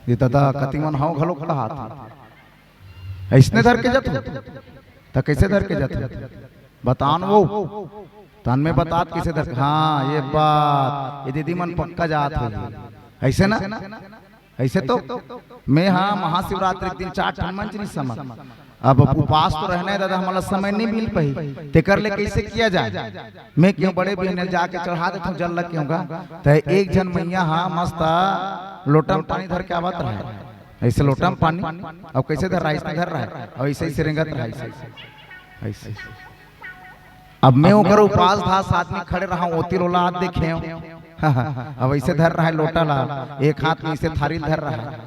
ये दादा, कति मन हव घलो कहत हे। अइसने धर के जाथो? त कइसे धर के जाथो? बताओ न वो। तन में बतात कइसे धर के, हाँ, ये बात, ये दीदी मन पक्का जात होही। अइसे ना? अइसे तो मैं हा महाशिवरात्रि के दिन चार ठन मंजरी समत। अब उपास तो रहना हे दादा, हमला समय नहीं मिल पाही। तेकर ले कइसे किया जाय? मैं केहेंव बड़े बिहनिया जाके चढ़ा देथंव जल ल केहेंव गा। त एक झन मइया हा मस्त लोटा म पानी धर के आवत रहय। अइसे लोटा म पानी, अउ कइसे धर रहय, अइसे धर रहय, अउ अइसे, अइसे रेंगत रहय, अइसे, अइसे। अब मैं ओकर उपास धास आदमी खड़े रहंव, ओती ल ओला देखेंव। अब अइसे धर रहय लोटा ला, एक हाथ में अइसे थारी ल धर रहय।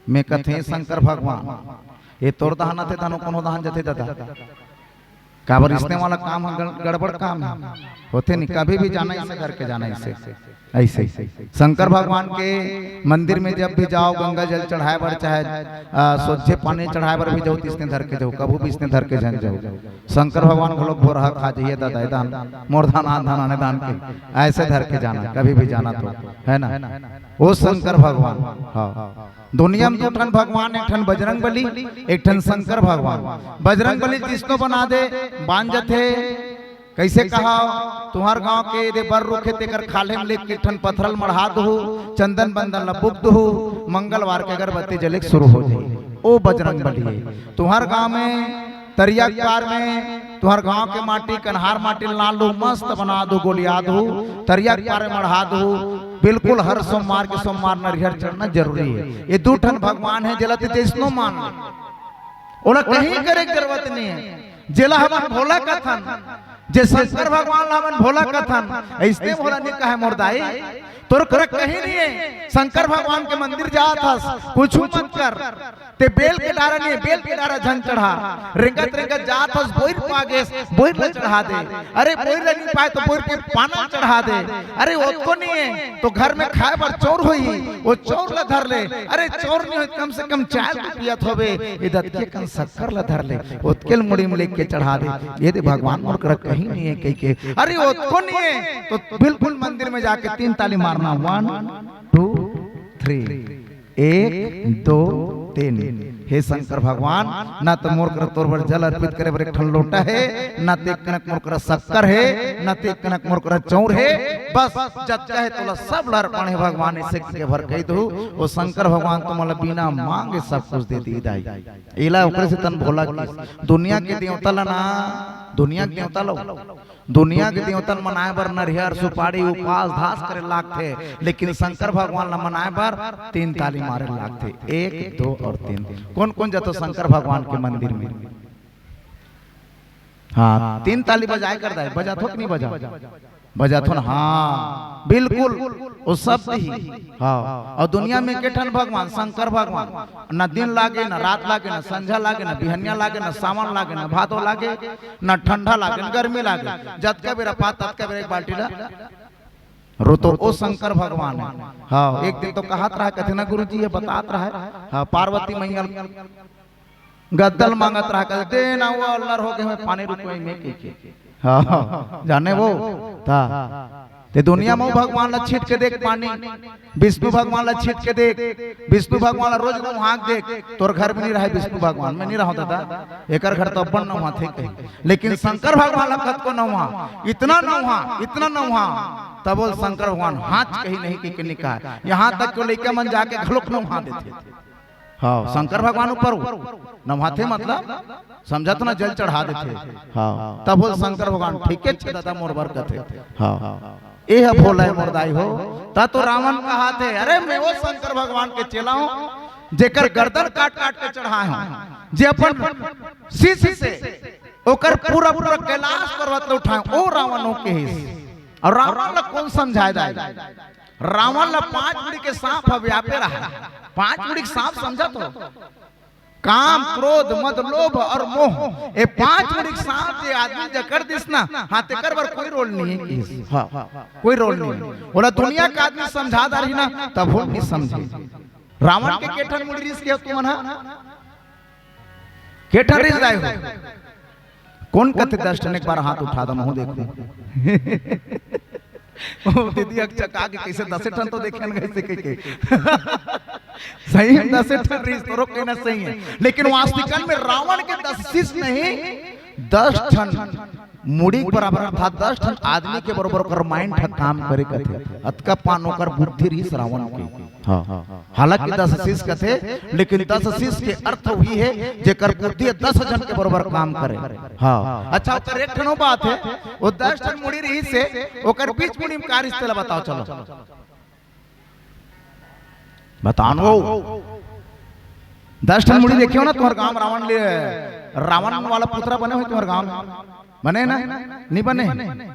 मैं कथें, "शंकर भगवान, ये तोर दहान आथे, धनो कोनो दहान जथे दादा।" काबर इसने वाला काम ह गड़-, गड़बड़ काम हे, होथे नी, कभी भी जाना अइसे धर के जाना अइसे। ऐसे शंकर भगवान के मंदिर में जब भी जाओ, गंगा जल चढ़ाए बर, चाहे आ, सोझे पानी चढ़ाए बर भी जाओ, तो इसने धर के जाओ, कभू भी इसने धर के झन जाओ। शंकर भगवान घलो भोरहा खा जइए दादा, ए दान, मोर दान, आन दान, आने दान के, ऐसे धर के जाना, कभी भी जाना तो, है ना? वो शंकर भगवान। हाँ, दुनिया में दू ठन भगवान, एक ठन बजरंग बली, एक ठन शंकर भगवान। बजरंग बली जिसनो बना दे, बांध जथे। कैसे कहा? तुहर गांव के दे बर रुखे, तेकर खाल्हे में लेके एक ठन पथरल मढ़ा दहू, चंदन बंदन ल बुक दहू, मंगलवार के अगरबत्ती जले के शुरू हो जाई। ओ बजरंग बली हे। तुहर गांव में तरिया के पार में तुहर गांव के माटी, कन्हार माटी ल लान लहू, मस्त बना दहू, गोलिया दहू, तरिया के पार में मढ़ा दहू। बिल्कुल हर सोमवार के सोमवार नरिहर चढ़ना जरूरी हे। ये दू ठन भगवान हे, जेला ते जैसनो मान ले, ओला कहीं करे के जरूरत नहीं हे। जेला हमन भोला कथन, जे शंकर भगवान ला हमन भोला कथन, ऐसने भोला नहीं कहे मोर दाई। तोर करा कहीं नहीं हे। शंकर भगवान के मंदिर जात हस, कुछ मत कर। ते बेल के डारा नहीं हे, बेल के डारा झन चढ़ा। रेंगत रेंगत जात हस, बोइर पा गेस, बोइर ला चढ़ा दे। अरे बोइर ला नहीं पाए तो बोइर के पाना चढ़ा दे। अरे ओतको नहीं हे तो घर में खाए बर चौर होही, वो चौर ला धर ले। अरे चौर नहीं होय, कम से कम चाय तो पियत होबे। ए दतके कन शक्कर ला धर ले, ओतके ल मुड़ी में लेके चढ़ा दे। ये दे भगवान मोर करा कहीं नहीं हे कहि के। अरे ओतको नहीं हे तो बिल्कुल मंदिर में जाके तीन ताली मारना, वन, टू, थ्री, एक, दो, तीन। हे शंकर भगवान, ना तो मोर करा तोर बर जल अर्पित करे बर एक ठन लोटा हे, ना ते कनक मोर करा शक्कर हे, ना ते कनक मोर करा चौर हे। बस जतका हे तोला सब ल अर्पण हे भगवान, ऐसे के भर कहि दहू। ओ शंकर भगवान तो मोला बिना मांगे सब कुछ दे दी दाई। एला ओकरे से तन भोला किस। दुनिया के देवता ला ना, दुनिया के देवता लो, दुनिया के देवता ल मनाए बर नरिहर, सुपारी, उपास, धास करे लागथे, लेकिन शंकर भगवान ला मनाए बर तीन ताली मारे लागथे, एक, दो और तीन। कौन कौन जातो शंकर भगवान के मंदिर में? हाँ, तीन ताली बजाए कर दाई, बजाथो कि नहीं बजा? बजाथो ना? हाँ, बिल्कुल, वो शब्द ही। हाँ, और दुनिया में के ठन भगवान? शंकर भगवान। ना दिन लागे, ना रात लागे, ना संझा लागे, ना बिहनिया लागे, ना सावन लागे, ना भादो लागे, ना ठंडा लागे, ना गर्मी लागे। जतका बेरा पा, ततका बेरा एक बाल्टी ला रोतो, ओ शंकर भगवान हे। हाँ, एक दिन तो कहत रहा, कथे ना गुरुजी, ये बतात रहा हे। हाँ, पार्वती मैया गद्दा ल मांगत रहा, कथे, "दे ना, वो अल्लर हो गे, मैं पानी रुकवाई में," कहि के। हाँ, जाने वो, ता। ते दुनिया में भगवान ला छीट के देख पानी, विष्णु भगवान ला छीट के देख, विष्णु भगवान ला रोज नहा के देख, तोर घर में नहीं रहे विष्णु भगवान, मैं नहीं रहूं दादा, एकर घर तो अपन नहाथे कहीं, लेकिन शंकर भगवान ला कतको नहा, इतना नहा, इतना नहा, तब बोल शंकर भगवान हाथ कहीं नहीं कहि के निकाल, यहाँ तक के लइका मन जाके घलोक नहा देथे। हाँ, शंकर भगवान ऊपर नहाथे मतलब समझत ना, जल चढ़ा देथे। हाँ, तब बोल शंकर भगवान, "ठीक हे, छे दादा मोर बर कथे।" हाँ, ए ह भोला हे मोर दाई हो। ता तो रावण कहाथे, "अरे मैं वो शंकर भगवान के चेला हूँ, जेकर गर्दन काट काट के चढ़ाए हूँ, जे अपन शिष्य से ओकर पूरा पूरा कैलाश पर्वत ल उठाए, ओ रावण हो के हिस।" और रावण ला कौन समझाए दाई? रावण ला पांच मुड़ी के सांप ह व्यापे रहा। पांच मुड़ी के सांप समझत हो? काम, क्रोध, मद, लोभ और मोह, ये पांच मुड़ी के सांप जे आदमी जकड़ दिस ना, हाँ, तेकर बर कोई रोल नहीं हे। हाँ, कोई रोल नहीं हे। ओला दुनिया के आदमी समझा दारही ना, तभो नहीं समझे। रावण के के ठन मुड़ी रिहिस के तुमन हा? के ठन रिहिस दाई हो? कौन कथे दस ठन? एक बार हाथ उठा दो, महूं देखूं। ओ दीदी अकचका के, कइसे दसे ठन तो देखे न कइसे कहि के। सही में दसे ठन रिहिस, तोरो कहना सही हे। लेकिन वास्तविकन में रावण के दस शिष्य नहीं, दस ठन मुड़ी के बराबर, अर्थात दस ठन आदमी के बरोबर ओकर mind ह काम करे कथे। अतका पान ओकर बुद्धि रिहिस रावण के। हाँ। हालांकि दस शीश कथे, लेकिन दस शीश के अर्थ वही हे, जेकर बुद्धि दस झन के बरोबर काम करे। हाँ, अच्छा, ओकर एक ठनो बात हे, वो दस ठन मुड़ी रहिस हे, ओकर बीच मुड़ी में का रिहिस तेला बताओ, चलो बताओ न वो। दस ठन मुड़ी देखे हो ना, तुम्हर गांव रावण ले, रावण वाला पुतरा बने होही तुम्हर गांव में? बने ना? नहीं बने?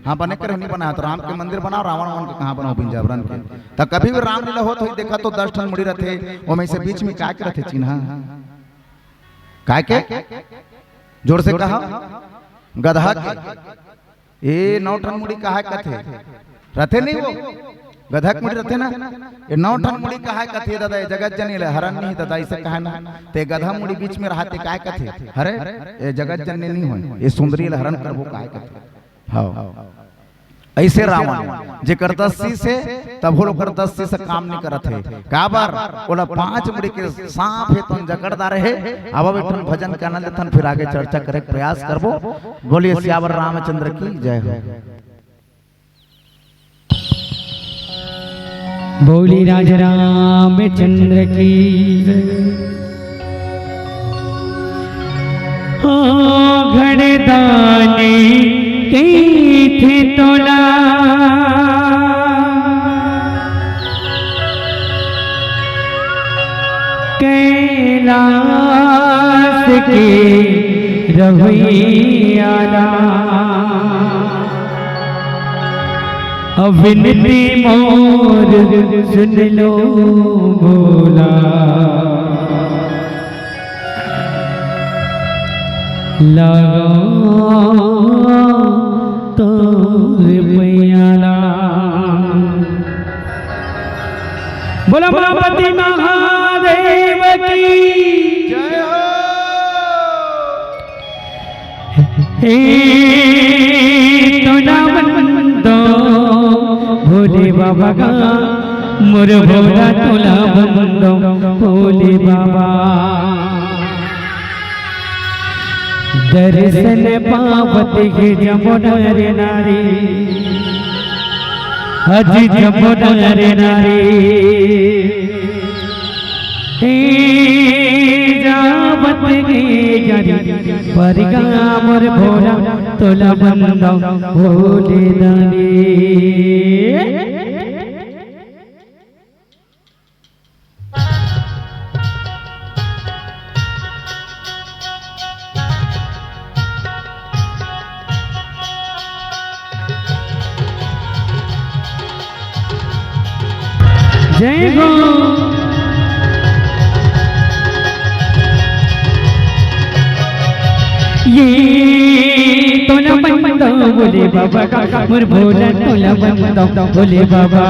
हाँ, बने करे, नहीं बना। तो राम के मंदिर बनाओ, रावण वावण के कहाँ बनाओ, बिंजावरन के? तो कभी भी रामलीला होत होही, देखा तो दस ठन मुड़ी रथे, ओमे से बीच में का के रथे, चिन्हा? काय के? जोर से कहा। गदहा के। ए, नौ ठन मुड़ी काहे कथे? रथे नहीं वो? गधा के मुड़ी रथे ना, ये नौ ठन मुड़ी कहाय कथे दादा, ये जगत जननी ल हरन नहीं दादा, इसे कहाय ना। ते गधा मुड़ी बीच में रहा ते काय कथे? हरे, ये जगत जननी नहीं होय, ये सुंदरी ल हरन करबो काय कथे? हाँ। ऐसे रावण जेकर दस्सी से, तब ओकर दस्सी से काम नहीं करत हे। काबर? ओला पांच मुड़ी के सांप हे, तोन जकड़ डारे हे। अब एक ठन भजन के आनंद लेथन, फिर आगे चर्चा करे के प्रयास करबो। बोलिए सियावर रामचंद्र की जय हो। बोली राज रामचंद्र की जय। ओ घड़दानी कहिथे तोला, कैलाश के रहइया ला। अब विनती मोर सुन लो भोला, लगा तोर पैया ला। बोला उमापति महादेव की जय हो। हे तोला बंदो भोले बाबा का, मोर भोला तोला बंदो भोले बाबा। दर्शन पावत हे जम्मो नर नारी, अजी जम्मो नर नारी। हे जावत हे यारी, परिगा मोर भोला तोला बंदो भोले दानी। जय हो। ये तोला बंदो भोले बाबा का, मोर भोला तोला बंदो भोले बाबा।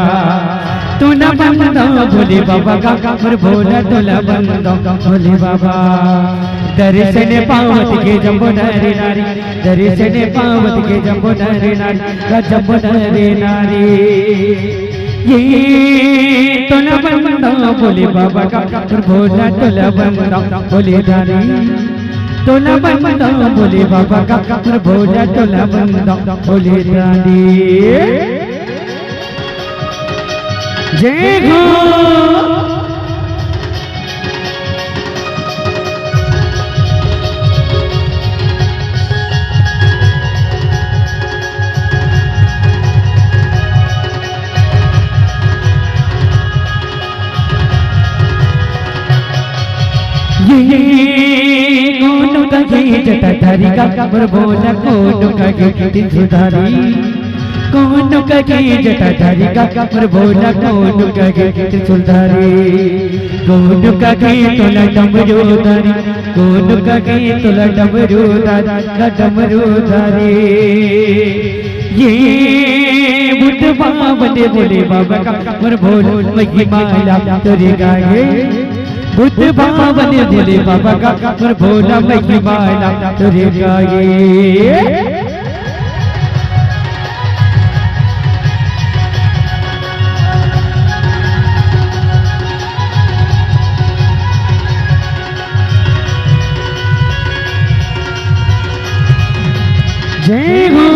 तोला बंदो भोले बाबा का, मोर भोला तोला बंदो भोले बाबा। दर्शन पावत हे जम्मो नर नारी, दर्शन पावत हे जम्मो नर नारी, जम्मो नर नारी। ये तोला बंदो भोले बाबा का, मोर भोला तोला बंदो भोले दानी। तोला बंदो भोले बाबा का, मोर भोला तोला बंदो भोले दानी। जय हो। ये कोनो कहे जटाधारी का, मोर भोला कोनो कहे त्रिशूलधारी। कोनो कहे जटाधारी का, मोर भोला कोनो कहे त्रिशूलधारी। कोनो कहे तोला डमरूधारी, कोनो कहे तोला डमरूधारी, का डमरूधारी। ये बुध बाबा ने भोले बाबा का, मोर भोला महिमा ला तोरे गाए। बुध बाबा ने भोले बाबा का, मोर भोला महिमा ला तोरे गाए। जय हो।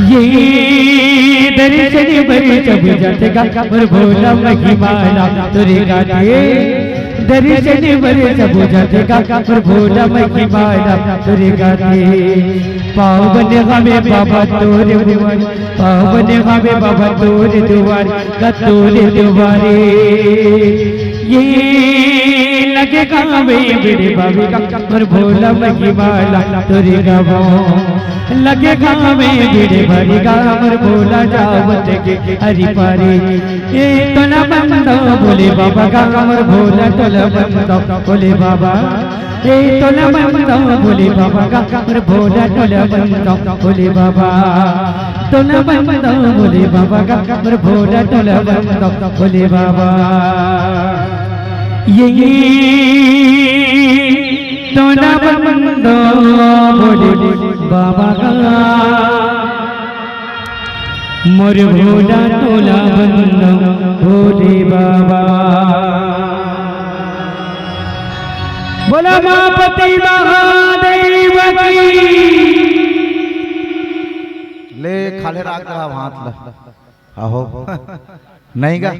ये दर्शन बर जब जाथे का, मोर भोला महिमा ला तोरे गाथे। दर्शन बर जब जाथे का, मोर भोला महिमा ला तोरे गाथे। पावन हवे बाबा तोरे दुआर, पावन हवे बाबा तोरे दुआर, का तोरे दुआरे। ये लगे गावे बिड़े बाबी का मोर भोला महिमा ला तोरे गावो। लगे गावे बिड़े बाबी का मोर भोला जावत के हरि पारे। ए तोला बंदो भोले बाबा का मोर भोला तोला बंदो भोले बाबा। ए तोला बंदो भोले बाबा का मोर भोला तोला बंदो भोले बाबा। तोला बंदो भोले बाबा का मोर भोला तोला बंदो भोले बाबा। ये तोला बंदो भोले बाबा का मोर भोला तोला बंदो भोले बाबा। बोला मापति महादेव की। ले खाले राख रहा हाथ ला। आहो। नहीं गा।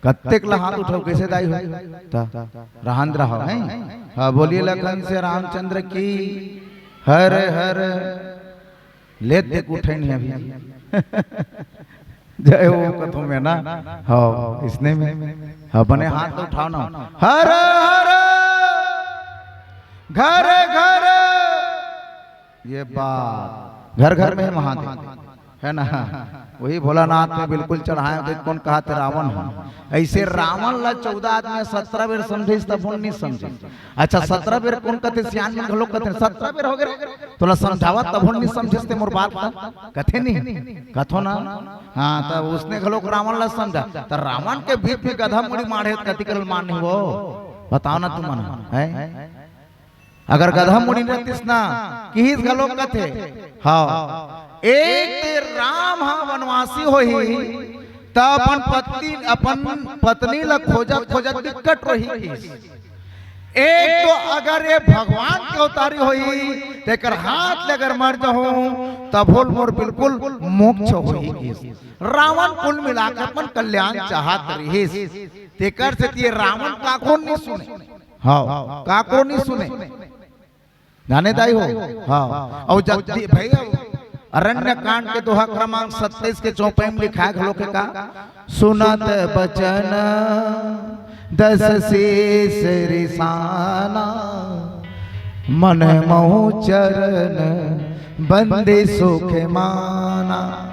कत्तेक ला हाथ उठाओ, कैसे दाई हो? ता, रहन रहो, हैं? हाँ, बोलिए लखन से रामचंद्र की। हर हर। लेत देख उठे नहीं अभी। जय हो कथों में ना। हाँ, इसने में। हाँ, बने हाथ तो उठाओ ना। हर हर। घर घर। ये बात। घर घर में महादेव। है ना? वही भोलानाथ में बिल्कुल चढ़ाए थे, कौन कहा थे रावण है। ऐसे रावण ला चौदह आदमी सत्रह बेर समझिस तब नहीं समझिस। अच्छा, सत्रह बेर कौन कहते, सियान मन घलोक कहते, सत्रह बेर हो गए, तोला समझावा तब नहीं समझिस ते मोर बात ला। कहते नहीं, कथो ना। हाँ, तब उसने घलोक रावण ला समझा। तो रावण के बीच में गधा मुड़ी माढ़े कति कल मान नहीं वो। बताओ ना तुमन, है? अगर गधा मुड़ी रहतिस ना, किहिस घलोक कथे। हाँ, एक ते राम हा वनवासी होही, त अपन पत्नी, अपन पत्नी ला खोजत खोजत दिक्कत रही किहिस। एक तो अगर ये भगवान के अवतारी होही, तेकर हाथ ले अगर मर जाहूं, तभो ल मोर बिल्कुल मोक्ष होही किहिस। रावण कुल मिलाकर अपन कल्याण चाहत रहिस, तेकर सेती ये रावण काकरो नहीं सुने। हाँ, काकरो नहीं सुने। जाने दाई हो? हाँ। और जब दि-, भैया, अरण्य कांड के दोहा क्रमांक सत्ताईस के चौपाई में लिखा है घलो के का? सुनत बचन दस शीस रिसाना, मन महु चरण बंदी सुख माना।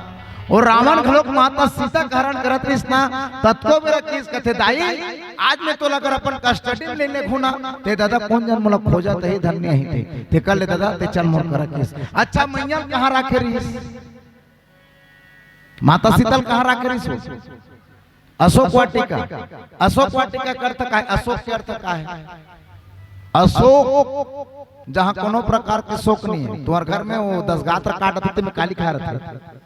और रावण घलोक माता सीता का हरण करत रहिस ना, ततको बेरा किहिस कथे, "दाई, आज मैं तोला अगर अपन custody में ले लेहूं ना, ते दादा कोन जन मोला खोजत हे, धन्य ही ते। ते कर ले दादा, ते चल मोर करा किहिस।" अच्छा, मैया ल कहाँ राखे रहिस? माता सीता ल कहाँ राखे रहिस हो? अशोक वाटिका। अशोक वाटिका के अर्थ का है? अशोक के अर्थ का है? अशोक, जहाँ कोनो प्रकार के शोक नहीं है। तुम्हारे घर में वो दस गात्र काट देते में काली खा रहे थे।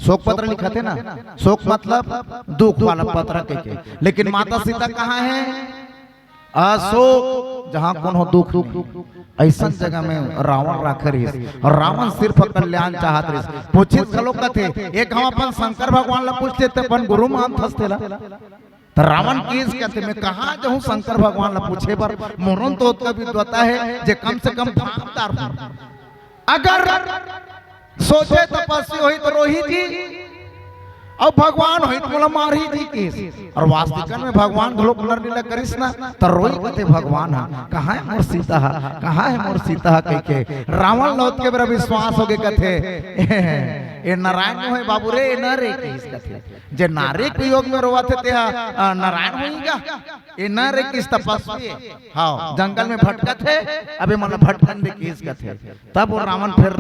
शोक पत्र लिखत हे ना, शोक मतलब दुख वाला पत्र के, के। लेकिन माता सीता कहाँ है? अशोक, जहाँ कोनो दुख नहीं। ऐसन जगह में रावण राखे रहिस। और रावण सिर्फ कल्याण चाहत रहिस। पूछिस घलो कथे, एक हम अपन शंकर भगवान ला पूछते त अपन गुरु मानथस तेला। त रावण किहिस कथे, मैं कहाँ जाहूं शंकर भगवान ला पूछे बर? मोरो ल तो ओतका विद्वता हे जे कम से कम भागदार हूं। अगर सोचे तपस्वी होही त रोही जी, अउ भगवान होही त मोला मारही जी किहिस। और वास्तविकन में भगवान घलोक नर लीला करिस ना, त रोही कथे भगवान हा, "कहाँ है मोर सीता हा, कहाँ है मोर सीता हा?" कहिके रावण ल ओतके बेरा विश्वास होगे कथे, "ए नारायण नो हे बाबू रे, ए नर ए," किहिस कथे। जे नारी के वियोग में रोवत हे, तेहा, अ, नारायण होही का? ए नर ए किहिस तपस्वी हे। हाँ, जंगल में भटकत हे, अबे मन भटकन दे किहिस कथे। तब वो रावण फिर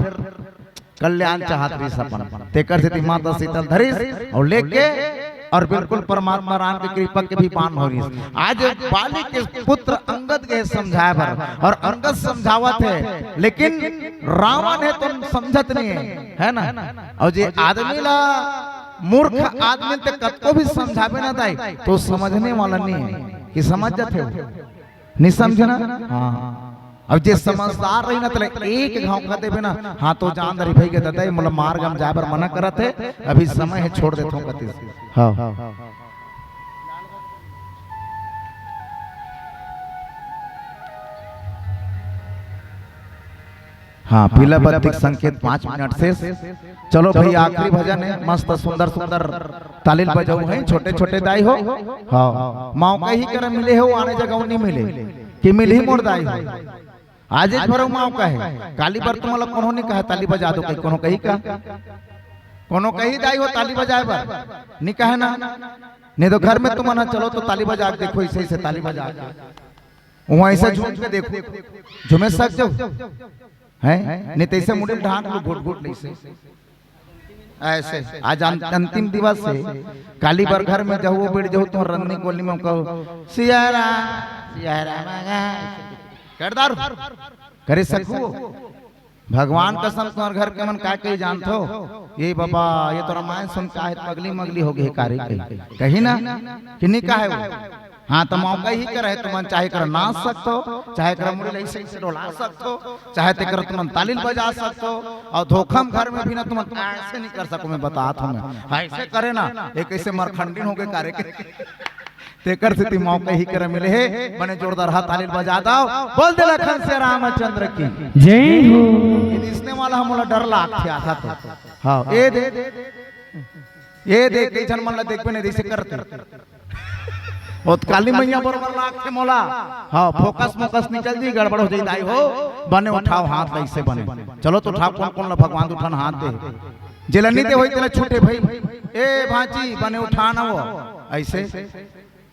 कल्याण चाहत रहिस अपन। तेकर सेती माता सीता ल धरिस अउ लेके अउ बिल्कुल परमात्मा राम के कृपा के भी बान हो रहिस। आज बाली के पुत्र अंगद गे समझाए बर अउ अंगद समझावत हे, लेकिन रावण हे तो समझत नहीं हे, है ना? अउ जे आदमी ला मूर्ख आदमी ते कतको भी समझाबे ना दाई, तो समझने वाला नहीं हे। कि समझ जाथे हो? नहीं समझे ना? हाँ। अब जे समझदार रही ना, तेला एक घाव खा देबे ना, हाँ, तो जान दरी भई के ददा, मोला मार्ग में जाए बर मना करत हे, अभी समय हे, छोड़ देथों कतिस। हाँ। हाँ, पीला बत्ती के संकेत पाँच मिनट से। चलो भाई, आखिरी भजन हे, मस्त सुंदर सुंदर ताली ल बजाऊ हे, छोटे छोटे दाई हो। हाँ, मौका ही करा मिले हो, आने जगह नहीं मिले। कि मिलही मोर दाई हो। आज एक भरऊ माव कहे, काली बर तुमन ला कोनो नहीं कहे, ताली बजा दो, कहीं कोनो कही का? कोनो कही दाई हो ताली बजाए बर? नहीं कहे ना। नहीं तो घर में तुमन ह चलो तो ताली बजा के देखो, ऐसे, ऐसे ताली बजा के। वहाँ ऐसे झूम के देखो, झूमे सक जाओ, हैं? नहीं तो ऐसे मुड़ी ढांक लो, घुट घुट नहीं से। ऐसे आज अं-, अंतिम दिवस हे, काली बर घर में जाहू, बैठ जाहू, तुम रंगनी कोली में कहो, "सिया राम, सिया राम आ गा।" कर दारू, करे सकू? भगवान कसम, तुम्हारे घर के मन का कही जानत हो? ये बाबा, ये तो रामायण सुन के आए, पगली मगली हो गई कारी कही, कही ना कि नहीं कहे वो? हाँ, तो मौका ही कर है, तुमन चाहे कर नाच सकत हो, चाहे कर मुड़ी ला ऐसे ऐसे डोला सकत हो, चाहे ते कर तुमन ताली बजा सकत हो, और धोखम घर में भी ना तुमन ऐसे नहीं कर सको, मैं बतात हूँ मैं। ऐसे करे ना, एक ऐसे मरखंडिन हो गए करे के। तेकर सेती मौका ही कर मिले हे, बने जोरदार हाथ ताली बजा दाओ, बोल दे लखन से रामचंद्र की। जय हो। ये इसने वाला हम डर लागथे आथा तो। हाँ, ये दे, ये दे, कई झन मन ला देखबे नहीं, जैसे करते। ओ त काली मैया बरोबर लागथे मोला। हाँ, फोकस मोकस निकल जी, गड़बड़ हो जाई दाई हो। बने उठाओ हाथ ला, ऐसे बने। चलो तो उठाओ, कौन कौन ला भगवान उठान हाथ दे। जेला नहीं दे होई तेला छूटे भाई। ए भांची, बने उठान वो। ऐसे।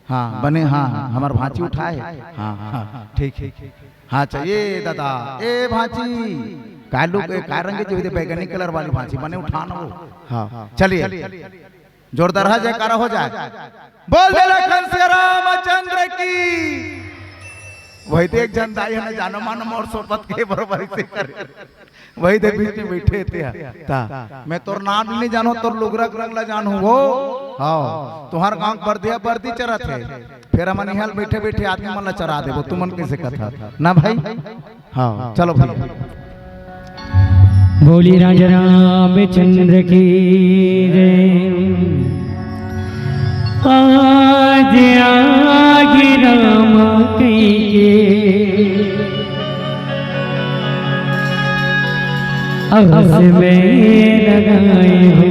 हाँ, बने, हाँ, हाँ, हमार भांची उठाए। हाँ, हाँ, ठीक है। हाँ, अच्छा, ये दादा, ए भांची, कालू के का रंग के जो बैगनी कलर वाली भांची, बने उठान वो। हाँ, चलिए। जोरदार है जयकारा हो जाए। बोल दे लखन से रामचंद्र की। वही तो एक झन दाई है ना, जानो मानो मोर सोपत के बरोबर से करे। वही दे बीच में बैठे थे। ता, मैं तोर नाम नहीं जानो, तोर लुगरा के रंग ला जानू हो। हाँ, तुहार गांव बर्दिया बर्दी चरत है। फिर हमन इहाँ बैठे बैठे आदमी मन ला चरा देबो, तुमन कैसे कथा? ना भाई? हाँ, चलो भैया। बोली राजा रामचंद्र की जय। आज आगे राम कई के अवस में लगाए हो,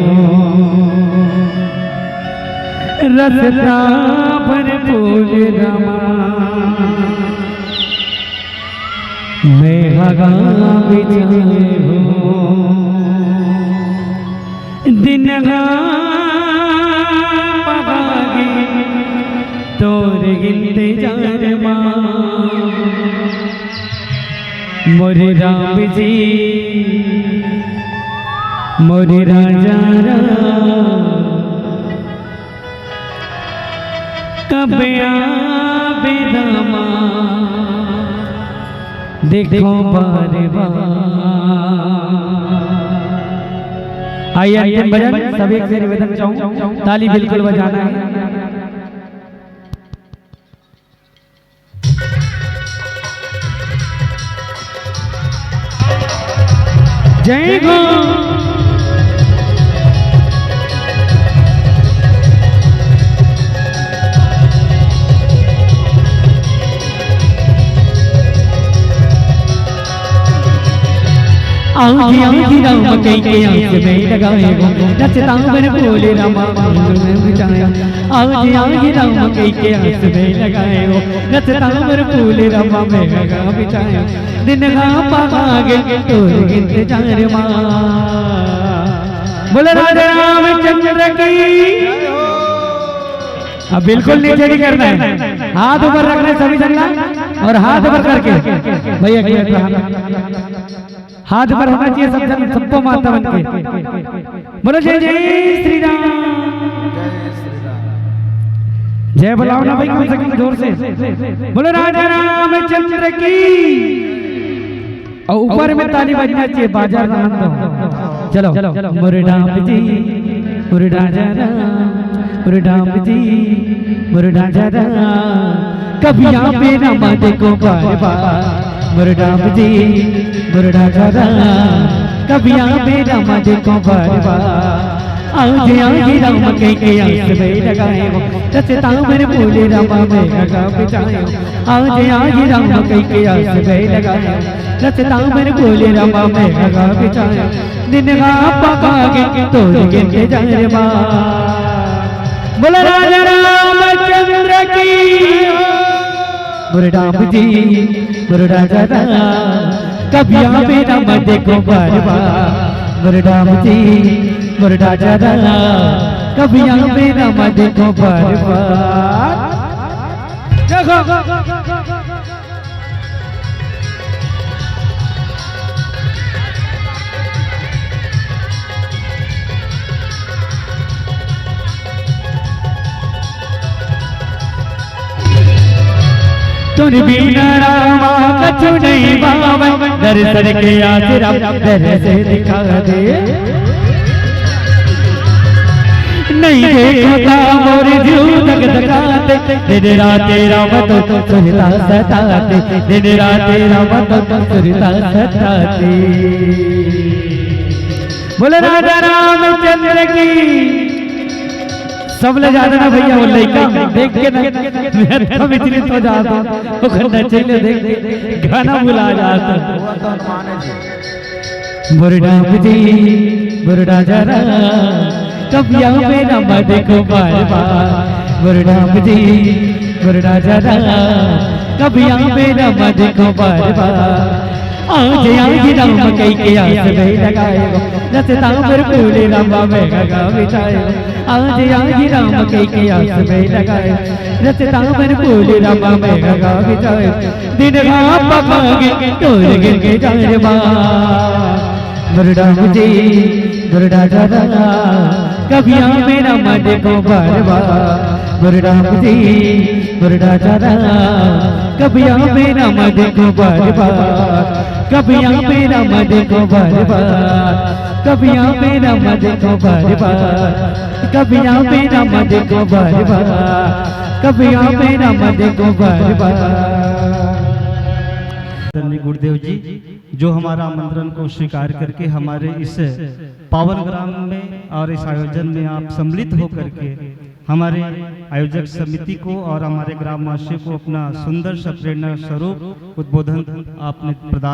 रसता भरपूर रामा। मैं हगा बिचाए हो, दिन हा पगागे तोर इंतजार मा। मोरे राम जी, मोरे राजा राम, कब आबे रामा, देखो बार बार। आइए, अंतिम भजन, सभी से निवेदन चाहूँ, ताली बिल्कुल बजाना है। जय हो। आंधी आंधी राम कई के आंस में लगाए हो, रचता बर बोले रामा, आंगन में बिछाए। आंधी आंधी राम कई के आंस में लगाए हो, रचता बर बोले रामा, मैं हगा बिछाए। दिन हा पगागे तोर इंतजार मा। बोलो राजा रामचंद्र की। अब बिल्कुल नीचे नहीं करना है, हाथ ऊपर रखना है सभी जन ला, और हाथ ऊपर करके भैया की हाथ ऊपर होना चाहिए सब जन, सबको माता बन के। बोलो जय जय श्री राम। जय श्री राम। जय बुलाओ ना भाई, कम से कम जोर से। बोलो राजा रामचंद्र की। और ऊपर में ताली बजना चाहिए, बाजा आनंद हो। चलो, मोरे राम जी, मोरे राजा राम, मोरे राम जी, मोरे राजा राम। कभी आबे रामा देखो बार बार, मोरे राम जी, मोरे राजा राम। कभी आबे रामा देखो बार बार। आज आही राम कई के आंस में लगाए हो, रचता बर बोले रामा, मैं हगा बिछाए। आज आही राम कई के आंस में लगाए हो, रचता बर बोले रामा, मैं हगा बिछाए। दिन हा पगागे तोर इंतजार मा। बोलो राजा रामचंद्र की। मुरडाम जी, मुरडा जरा, कभी यहाँ पे ना मत देखो बार बार। मुरडाम जी, मुरडा जरा, कभी यहाँ पे ना मत देखो बार बार। देखो। तुन बिना रामा कछु नहीं पावन, दर्शन के आसरा दर से दिखा दे। नहीं देखो ता मोर जीव धक धकाते, दिन रात राम तो सुरता सताते, दिन रात राम तो सुरता सताते। बोले राजा रामचंद्र की। सबले ज्यादा ना भैया वो लइका देख के ना मैं तो विचलित हो जाता हूँ। ओकर नचैले देख के गाना भुला जाता हूँ। मुरडाम जी, मुरडा जरा, कभी यहाँ पे ना मत देखो बार बार। मुरडाम जी, मुरडा जरा, कभी यहाँ पे ना मत देखो बार बार। आज आगे राम कई के आस में लगाए, रचता पर फूले रामा में गगा बिछाए। आज आगे राम कई के आस में लगाए, रचता पर फूले रामा में गगा बिछाए। दिन राम पकागे तोर गिन के जाए रे माँ। मुरडाम जी, मुरडा जरा, कभी यहाँ पे ना मत देखो बार बार। मुरडाम जी, मुरडा जरा, कभी यहाँ पे ना मत देखो बार बार। कभी यहाँ पे ना मत देखो बार बार। कभी यहाँ पे ना मत देखो बार बार। कभी यहाँ पे ना मत देखो बार बार। कभी यहाँ पे ना मत देखो बार बार। धन्य गुरुदेव जी, जो हमारा आमंत्रण को स्वीकार करके हमारे इस पावन ग्राम में और इस आयोजन में आप सम्मिलित होकर के हमारे आयोजक समिति को और हमारे ग्रामवासियों को अपना सुंदर सा प्रेरणा स्वरूप उद्बोधन आपने प्रदान